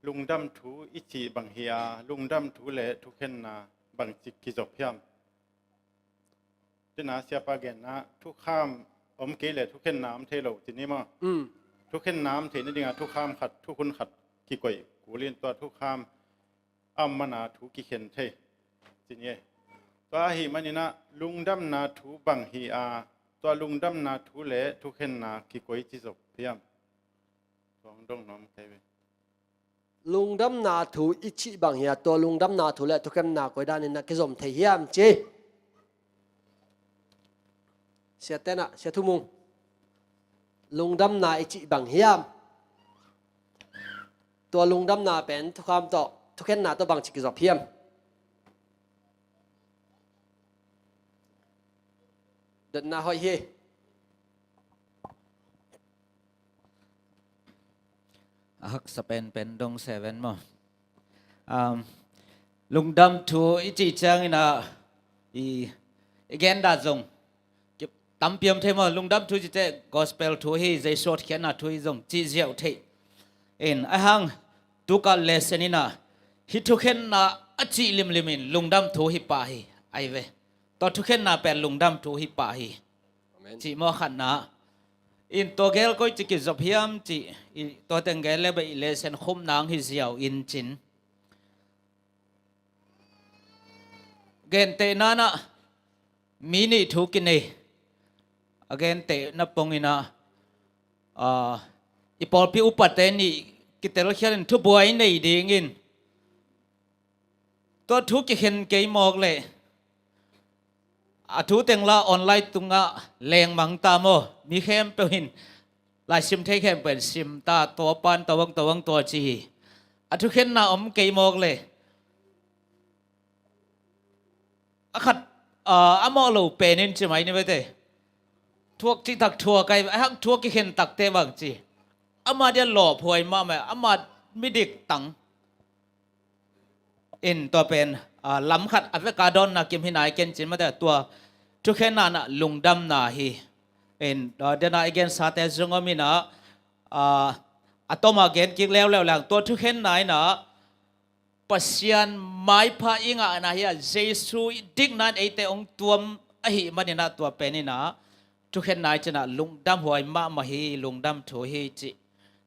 lungdam thu i cih bang hi a, lungdam thu le thukhenna bang ci kizop hiam? Tina siapa genna thukham om kei le thukhenna om thei lo ci ni maw? Mm. Thukhenna om thei nadinga thukham khat, thukhun khat kikoih kulin tua thukham a om mana thu kikhen thei ci ni. Tua ahi maninah lungdamna thu bang hi a, tua lungdamna thu le thukhenna kikoih ci zop hiam? Tua hong dong nuam kei ve. Lungdamna thu i cih bang hi a, tua lungdamna thu le thukhenna koi danin na kizom thei hiam ci. Sia tenah, Sia Thumung. Lungdamna i cih bang hiam? Tua lungdamna pen thukham tawh, thukhenna tawh bang ci kizop hiam? Dotna hoih hi. A haksa penpen dong seven maw? Um, lungdam thu i cih ciangin ah i, i gen dan zong tampi om thei maw? Lungdam thu cihte gospel thu hi, Jesu hotkhiatna thu hi zong cih ziau thei. In, ahang tuka lesson in ah hih thukhenna a cih limlim in lungdam thu hi pah hi, ai ve. Tua thukhenna pen lungdam thu hi pah hi. Amen. Cih maw khatna. In tua gel koi ci kizop hiam cih, i tua teng gel le beh i lesson khum nang hi ziau in cin. Gentehna nah mi nih thu kinei. A gentehna pongin ah, ah, i pawlpi upate nih kitelkhialin thubuai nei dingin tua thu kikhen kei mawk leh a thu teng la online tungah lengmang ta maw? Mi khempeuh in laisim thei khempeuh in sim ta, tua pan tua bang tua bang tua ci hi. A thukhenna om kei mawk leh a khat, ah, a mawh lo pen in ci mai ni vete. Thuak cih tak thuak ai, a hang thuak kikhen takte bang ci. Ama dia lawphuai mahmah, ama midik tang. In tua pen, ah, lam khat a veka dawnna kim hi nai ken cin mate tua thukhenna nah lungdamna hi. In, ah, dena i gensate zong om in ah, ah, a toma gen kik leuleu leng tua thukhenna in ah Pasian maipha i ngahna hi a, Jesu i dikna in eite hong tuam ahih manin ah tua pen in ah thukhenna i cin ah lungdam huai mahmah hi, lungdam thu hi cih.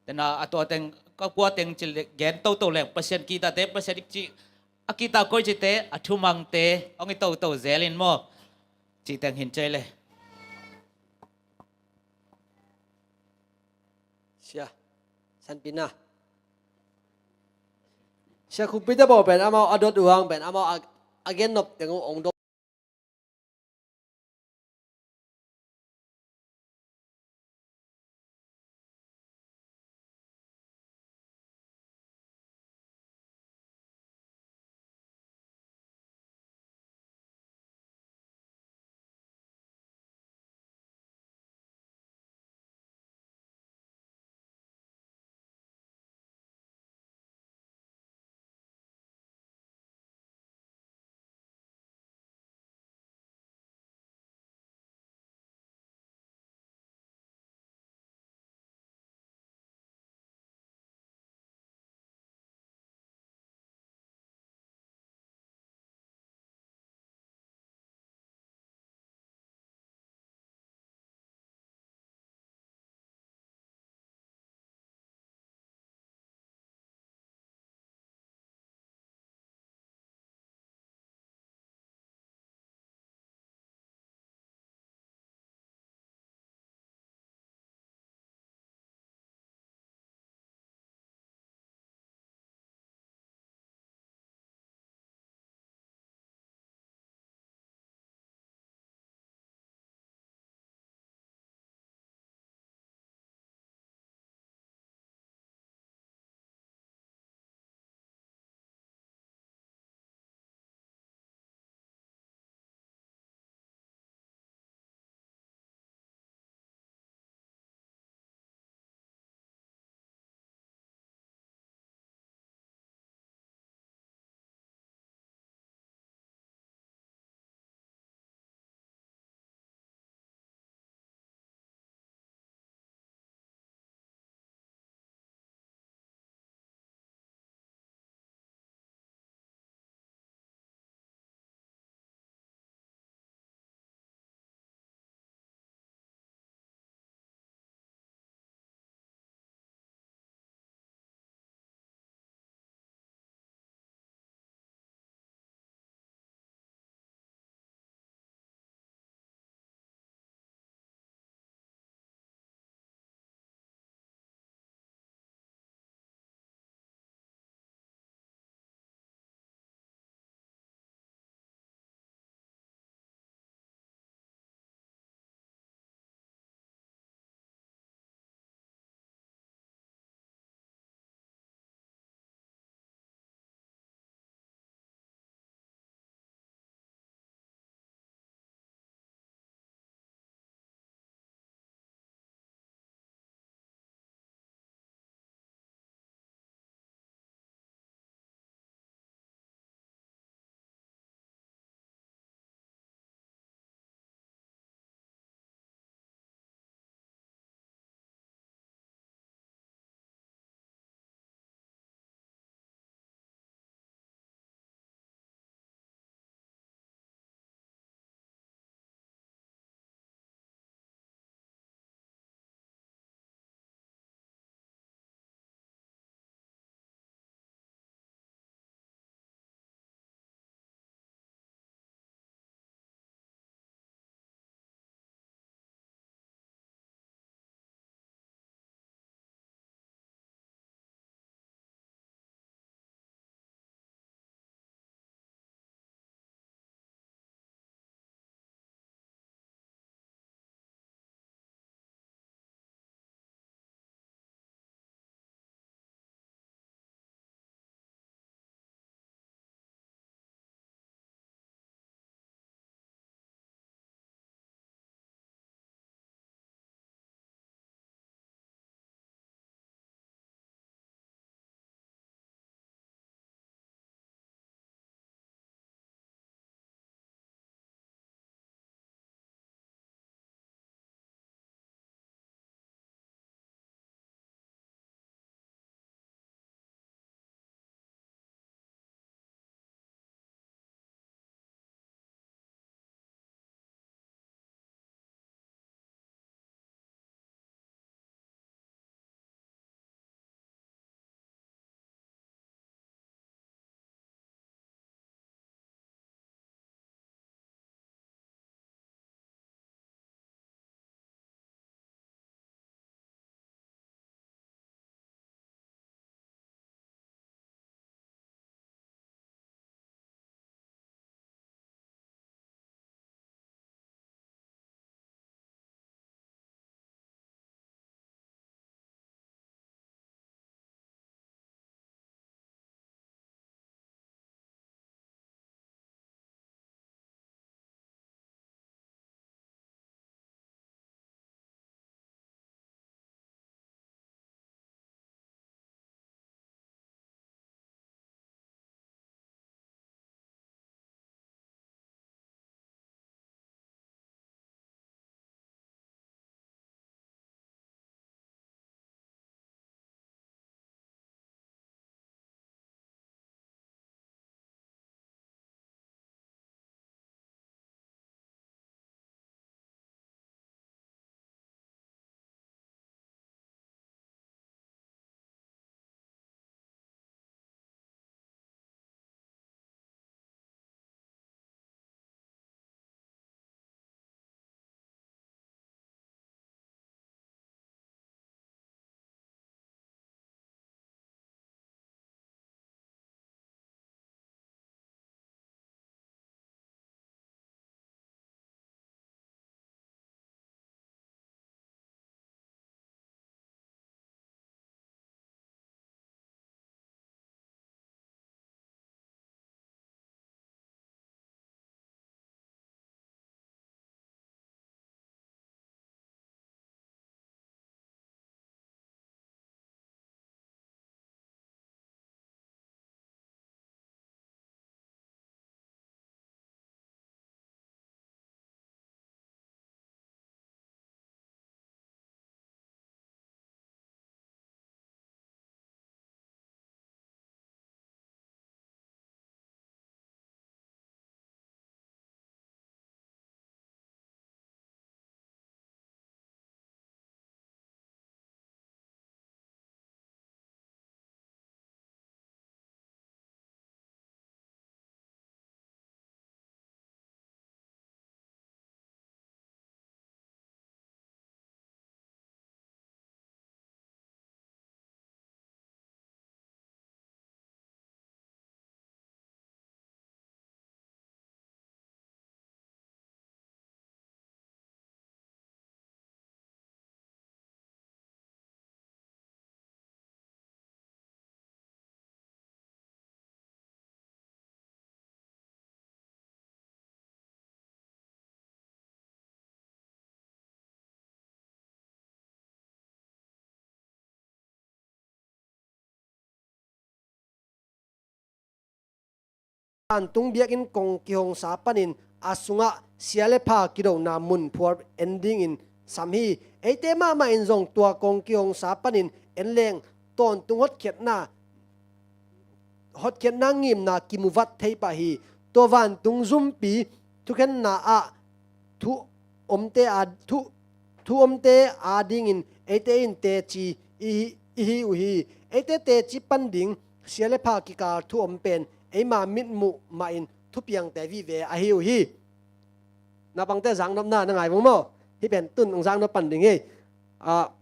Tena a tua teng, ka kua teng ci gen toto leng Pasian kihtate, Pasian dik cih, a kihta koi cihte, a thumangte hong hi toto zel in maw? Cih teng hin cei le. Sia, Sanpina. Sia Khup Peter Pawl pen amau a dot uh hang pen amau a, a gen nop teng uh hong dot. vantung biakinn kong kihongsa panin a sungah sia le pha kidona mun phual en dingin sam hi. Eite mahmah in zong tua kong kihongsa panin en leng tawntung hotkhiatna, hotkhiatna ngimna kimuvat thei pah hi. Tua vantung zumpi thukhenna ah thu omte a thu, thu omte adingin eite in teci i, i hi uh hi. Eite teci pan ding sia le pha kikal thu om pen eima mitmuh mahin thupiangte vive ahi uh hi. Naupangte zaknopna na ngai vong maw? Hih pen tun hong zaknop pan ding hi. Ah,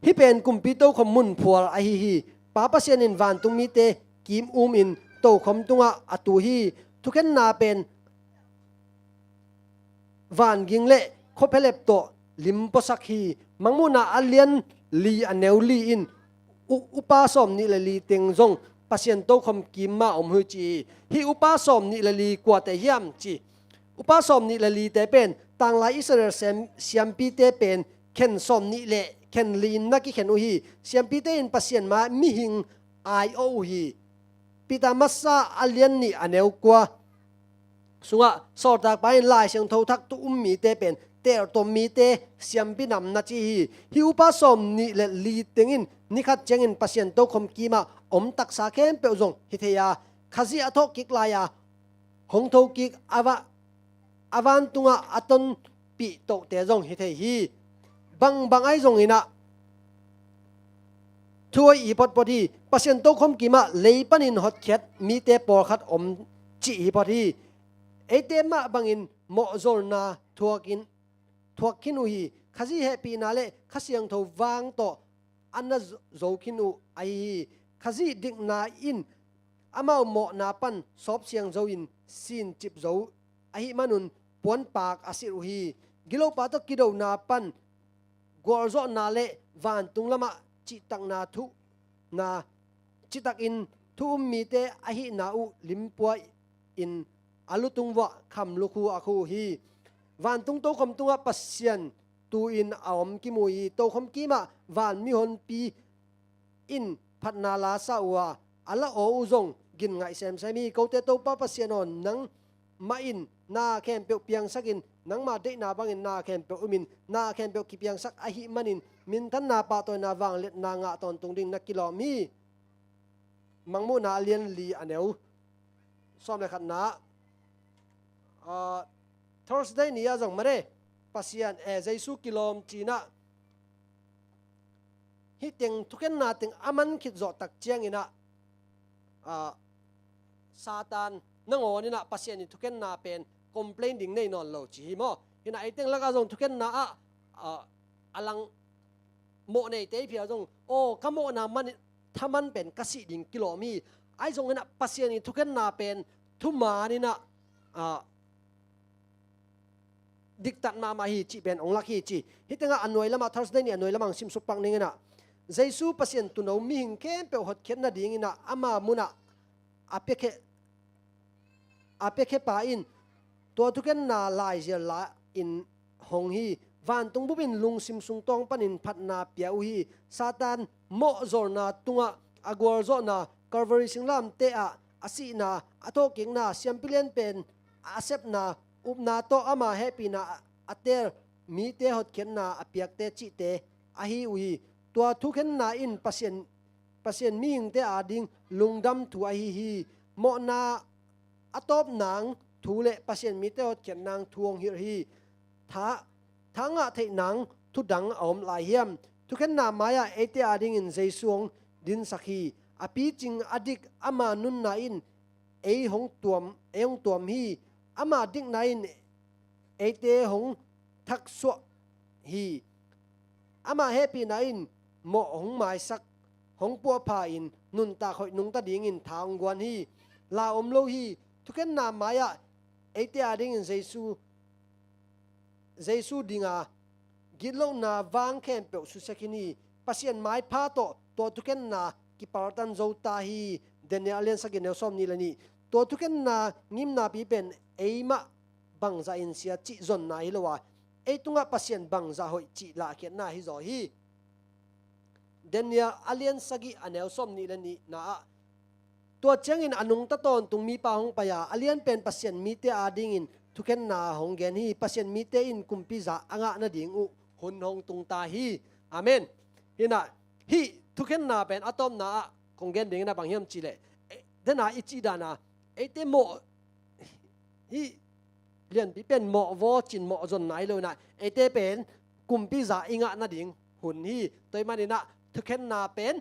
hih pen kumpi tokhom mun phual ahi hi. Pa Pasian in vantung mite kim um in tokhom tungah a tu hi. Thukhenna pen vanging le khuaphelep tawh limpuasak hi. Mangmuhna a lian li a neu li in u-, upa sawm nih le li teng zong Pasian tokhom kim mah om hi ci hi. Hih upa sawm nih le li kuate hiam ci? Upa sawm nih le lite pen tanglai Israel siam-, siampite pen khen sawm nih le khen li in na kikhen uh hi. Siampite in Pasian mai-ah mihing ai-awh uh hi. Peter masa a lian nih a neu kua sungah sawltakpa in Lai Siangtho thak thu um mite pen teeltom mite siampi nam na ci hi. Hih upa sawm nih le li teng in ni khat ciangin Pasian tokhom kimah om taksa khempeuh zong hi thei a, Khazih a thawhkik lai-a hong thokik a va-, a vantungah a tonpih tohte zong hi thei hi. Bangbang ahi zongin ah thu hoih hi photphot hi. Pasian tokhom kimah lei panin hotkhiat mite pawlkhat om cih hi phot hi. Eite mah bangin mawhzolna thuakin, thuak khin uh hi. Khazih hehpihna le Kha Siangtho vang tawh a na zo-, zo khin uh ahi hi. Khazih dikna in amau mawhna pan sawp siang zo in sin cip zo ahih manun puanpak a silh uh hi. Gilopa tawh kidona pan gualzawhna le vantung lamah cihtakna thu na, cihtakin thu um mite ahihna uh limpua in a lutung vuah kham lukhu a khu uh hi. Vantung tokhom tungah Pasian tu-in a om kimu hi. Tokhom kimah van mihonpi in phatna la sa uh a, a la aw uh zong gin ngaih semsem hi. Kote Topa Pasian aw, nangmah in na khempeuh piangsakin, nangma deihna bangin na khempeuh umin, na khempeuh kipiangsak ahih manin minthanna, pahtawina, vangliatna ngah tawntung ding na kilawm hi. Mangmuhna a lian li a neu sawm le khatna ah, Thursday ni ah zong mare Pasian, eh, Jesu kilawm ci-in ah hih teng thukhenna teng a man khit zawh tak ciangin ah, ah, Satan nangawn in ah Pasian in thukhenna pen complain ding nei nawn lo ci hi maw? Hi in ah ei teng lakah zong thukhenna ah, ah, a lang mawh neite i phia zong, aw, ka mawhna man thaman pen ka sih ding kilawm hi. Ahi zongin ah Pasian in thukhenna pen thuman in ah, ah, diktat mahmah hi cih pen hong lak hi ci. Hih tengah a nuai lamah, Thursday ni a nuai lamah hong simsuk pak ning in ah, Jesu Pasian tuuno mihing khempeuh hotkhiat nadingin ah ama munah a piakhia, a piakhia pa in tua thukhenna laizial la-in hong hi. Vantung bup in lungsim sungtawng panin phatna pia uh hi. Satan mawhzolna tungah a gualzawhna, Calvary singlamteh ah a sihna, a thawhkikna, siampi lian pen a sepna, upna tawh ama hehpihna a, a teel mite hotkhiatna a piakte cihte ahi uh hi. Tua thukhenna in Pasian, Pasian mihingte ading lungdam thu ahi hi. Mawhna a tawp nang thu le Pasian mite hotkhiat nang thu hong hilh hi. Tha, tha ngah theih nang thu dang a om lai hiam? Thukhenna mai-ah eite adingin Jesu hong dinsak hi. A picing a dik ama nunna in ei hong tuam, ei hong tuam hi. Ama dikna in eite hong thaksuah hi. Ama hehpihna in mawh hong maisak, hong puahpha in nuntak hoih nungta dingin tha hong guan hi. La om lo hi. Thukhenna mai-ah eite adingin Jesu, Jesu dinga gitlohna vang khempeuh susia khin hi. Pasian maipha tawh tua thukhenna kipaltan zo ta hi. Daniel a lian sagih neu sawm nih le nih. Tua thukhenna ngimnapi pen eimah bangzah in sia cih zonna hi lo a, ei tungah Pasian bangzah hoih cih lahkhiatna hi zaw hi. Daniel a lian sagih a neu sawm nih le nihna ah Tua ciangin a nungta tawntung mipa hong pai a, a lianpen Pasian mite adingin thukhenna hong gen hi. Pasian mite in kumpi za a ngah nading uh hun hong tung ta hi. Amen. Hinah hih thukhenna pen a tawpna ah kong gen dingin a bang hiam cihleh, eh, dena i cih dana eite mawh hih lianpi pen mawh vawcin mawh zon nai lo inah eite pen kumpi za i ngah nading hun hi. Tua ih maninah thukhenna pen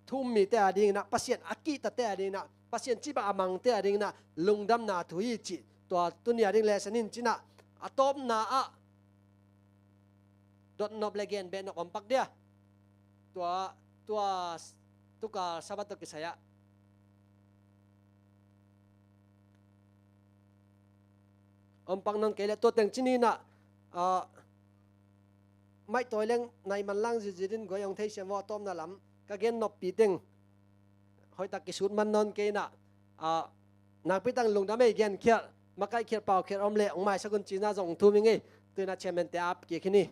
thu um mite adinginah, Pasian a kihtate adinginah, Pasian cibang a mangte adinginah lungdamna thu hi cih tua tuni ading lesson in cinah a tawpna ah dotnop le gen behnop om pak dia. Tua, tua tukal Sabbath tawh kisai ah om pak nawn kei leh tua teng cininah, ah, maihtawi leng nai manlang zitzit in guai hong theisiam vawh a tawpna lam ka gen noppi teng hoihtak kisut man nawn kei inah, ah, nakpi tang lungdam ei genkhialh, makaihkhialh, paukhialh om leh hong maisak un cinah zong hong thum ing ei. Tuinah chairman te ap kik hi ni.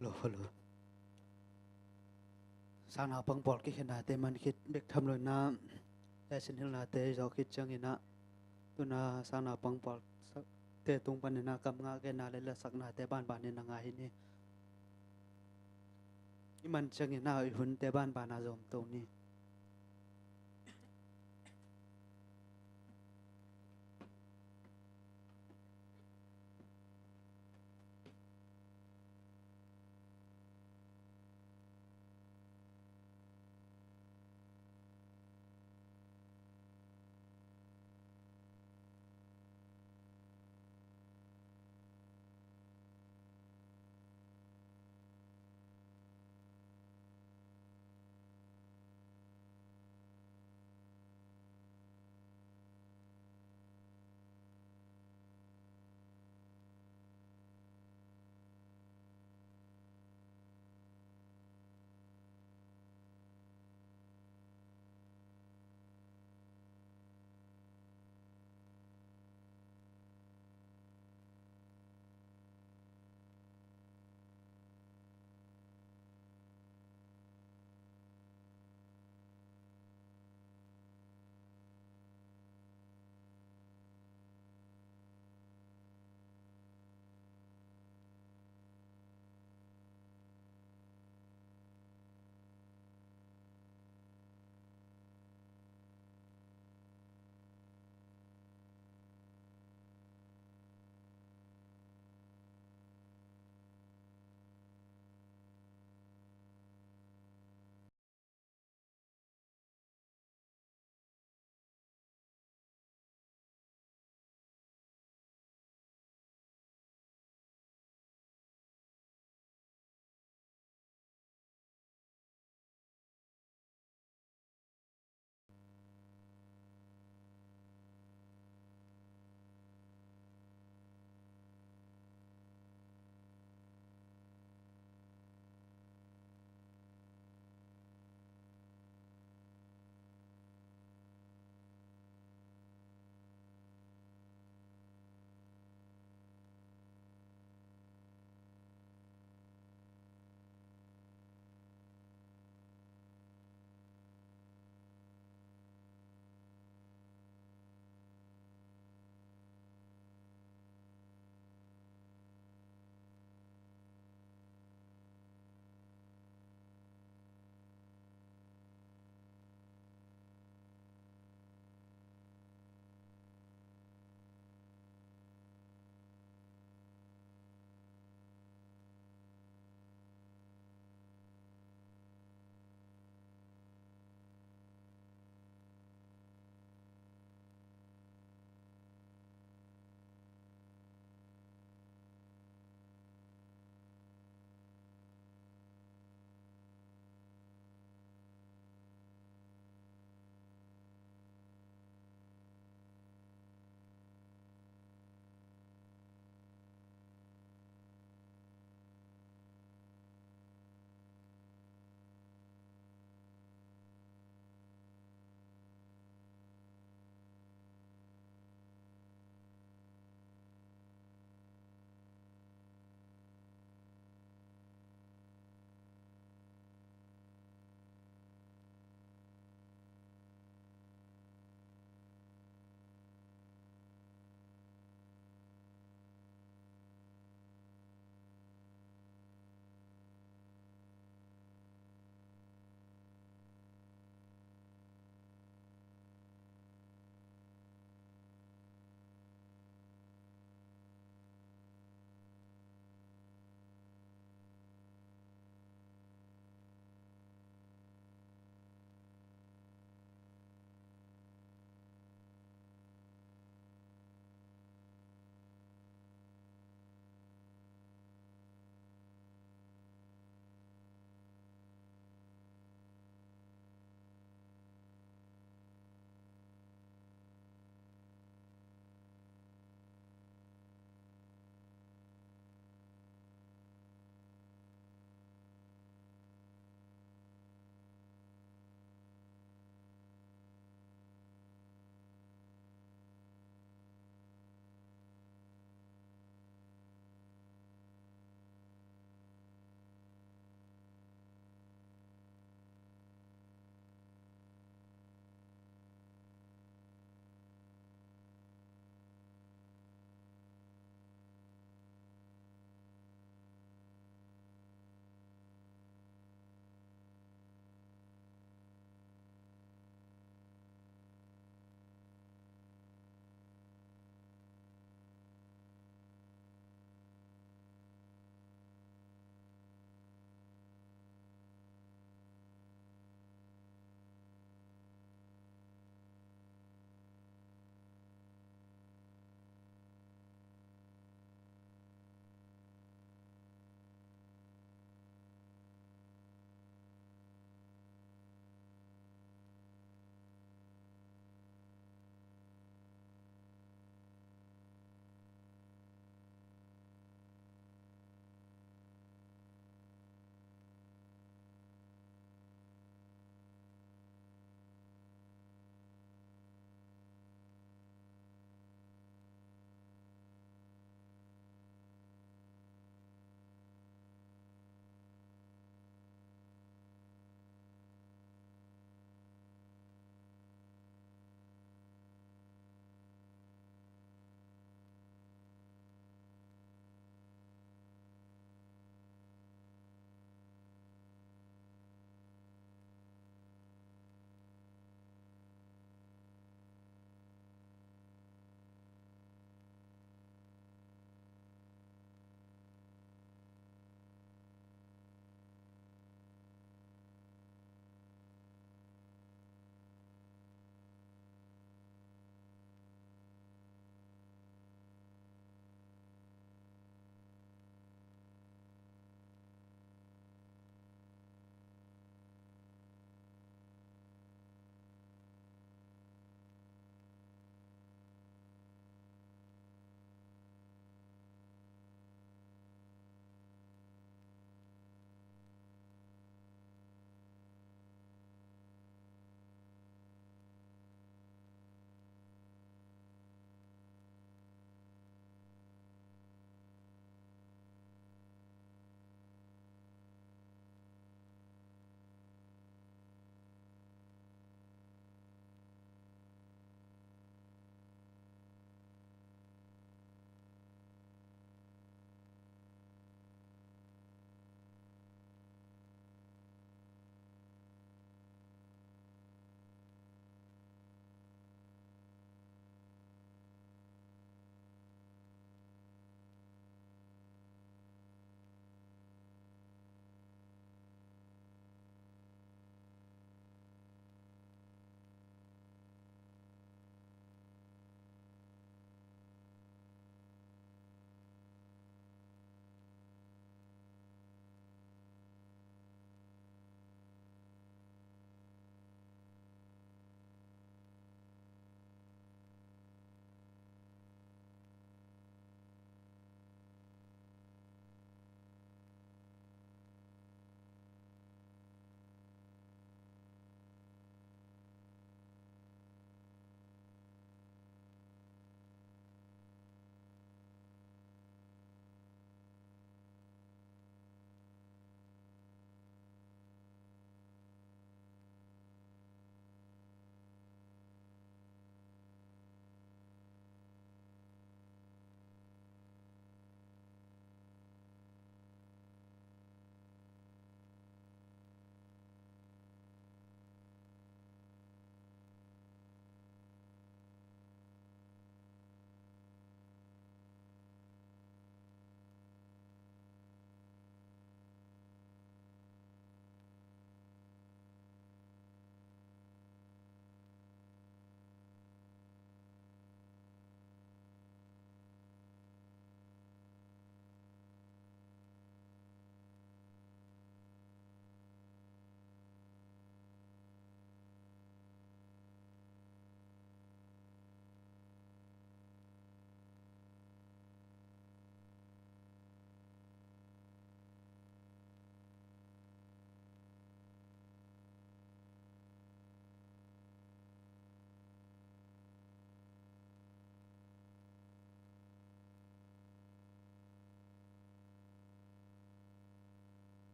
Lo, lo. Sangnaupang pawl kikhenate man khit bek tham lo inah, lesson hilhnate i zawh khit cianginah, tuna sangnaupang pawl te tung paninah kam ngah genna le lasaknate banbanin a ngai hi ni. I man cianginah i hunte banbana zawm to ni.